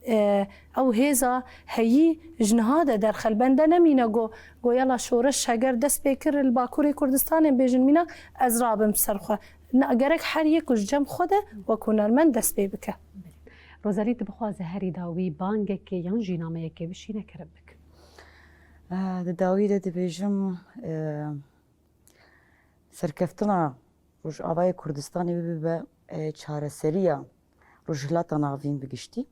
E, ew hêza heyî ji niha de derxe, li bende nemîne go, go yala şoreş heger dest pê kir li Bakurê Kurdistanê bêjin mînak ez rabim ser xwe. Na, gerek her yek ku ji cem xwe de wek hunermend dest pê bike. Rozelî, tu bixwaze herî dawî bangekê yan jî nameyekê bişîne, kerem bik. Eh, di dawî de dibêjim, eh, serkeftina Rojavayê Kurdistanê bibe, eh, çareseriya Rojhilata Navîn bi giştî.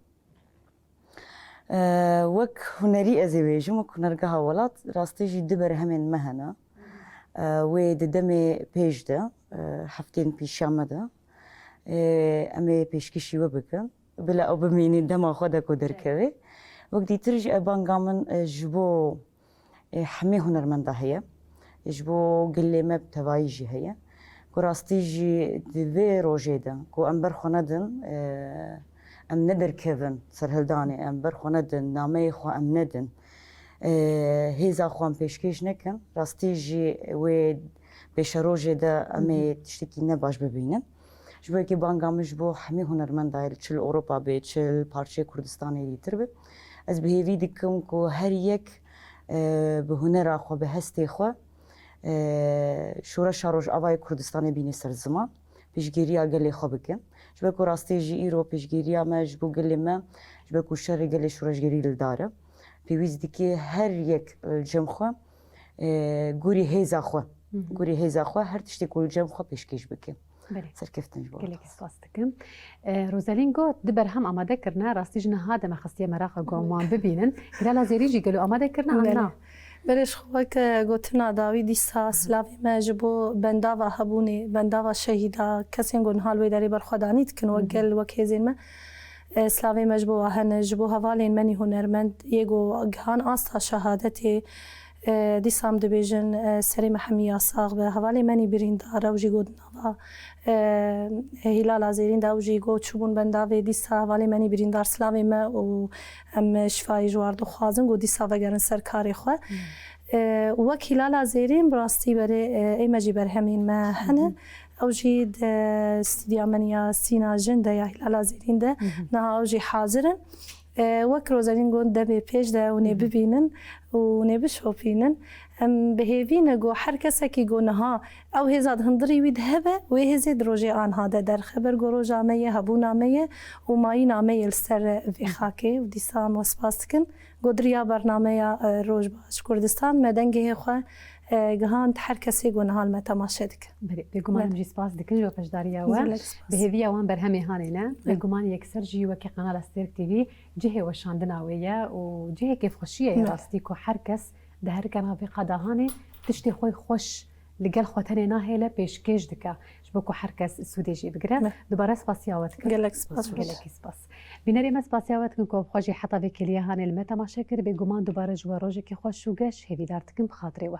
Eh, wek hunerî ez ê bêjim, wek hunergeha welat, rastî jî du berhemên me hene. Eh, wê di demê pêş de, eh, heftên pêşiya me de, eh, em ê pêşkêşî we bikin. Bila ew bimînî dema xwe de ku derkeve. Wek dîtir jî ev banga min, eh, ji bo, eh, hemî hunermenda heye. Ji bo gelê me bi tevayî jî heye. Ku rastî jî di vê rojê de ku em ber xwe nedin, eh, em nederkevin serhildanê, em ber xwe nedin, nameyê xwe em nedin, eh, hêza xwe em pêşkêş nekin, rastî jî wê pêşerojê de em ê tiştekî ne baş bibînin. Ji bo yekê banga min ji bo hemî hunermenda ye, çi li Ewropa be, çi li parçeyê Kurdistanê dîtir be. Ez bi hêvî dikim ku her yek, e, bi hunera xwe, bi hestê xwe, e, şoreşa Rojavayê Kurdistanê bîne ser ziman, piştgiriya gelê xwe bikin. Ji ber ku rastî jî îro piştgiriya me ji bo gelê me, ji ber ku şerê gelê şoreşgerî li dar e. Pêwîst dike her yek li cem xwe, e, gorî hêza xwe, gorî hêza xwe her tiştê ku li cem xwe pêşkêş bike. Belê. Serkeftin ji bo. Gelekî spas dikim. E, Rozelîn got, du berhem amade kirine, rastî ji niha de me xestiye meraqa ku em wan bibînin. Hilala Zêrî jî gelo amade kirine an na? Belê, ji xwe wek gotina dawî dîsa silavê me ji bo bendava hebûnê, bendava şehîda, kesên ku niha li wê derê berxwedanî dikin wek gel, wek hêzên me. E, silavê me ji bo wan hene, ji bo hevalên me nî hunermend yê ku gihan asta şehadetê, e, dîsa em dibêjin, e, serê me hemiya sax be. Hevalê me nî birîndar e, ew jî got nava, e, Hîlala Zêrîn de ew jî got çûbûn bendavê, dîsa hevalê me nî birîndar, silavê me û em şifayê ji war dixwazin, got dîsa vegerin ser karê xwe. E, û wek Hîlala Zêrîn bi rastî berê, e, ê me jî berhemên me hene. Ew jî di stûdya min ya Sîna Jin de ya Hîlala Zêrîn de niha ew jî hazir in. E, wek Rozelîn got demê pêş de hûn ê bibînin û hûn ê bişopînin. Em bi hêvî ne got her kesekî got niha ew hêza di hundirî wî de hebe, wê hêzê di rojê anha de derxe. Ber got roja me ye, hebûna me ye û mayîna me ye li ser vê xakê û dîsa em we spas dikin. Got di riya bernameya, e, Roj Baş Kurdistan me dengê hê xwe, e, gihand her kesê ku niha li me temaşe dike. Belê, bêguman em jî spas dikin ji beşdariya we. Gelek spas. Bi hêviya wan berhemê hanê ne. Bêguman yekser jî wekî Kanala Stêrk T V cihê weşandina wê ye û cihê kêfxweşiyê ye rastî ku her kes di herikana vê qada hanê tiştê xwe xweş li gel xwe tenê nahêle pêşkêş dike. Ji bo ku her kes sûdê jê bigire. Dubare spasiya we dikim. Gelek spas. Gelekî spas. Bînerê me spasiya we dikin ku bi xwe jî heta vê kêliya hanê li me temaşe kir. Bêguman dubare ji we rojekê xweş û geş hêvîdar dikim bi xatirê we.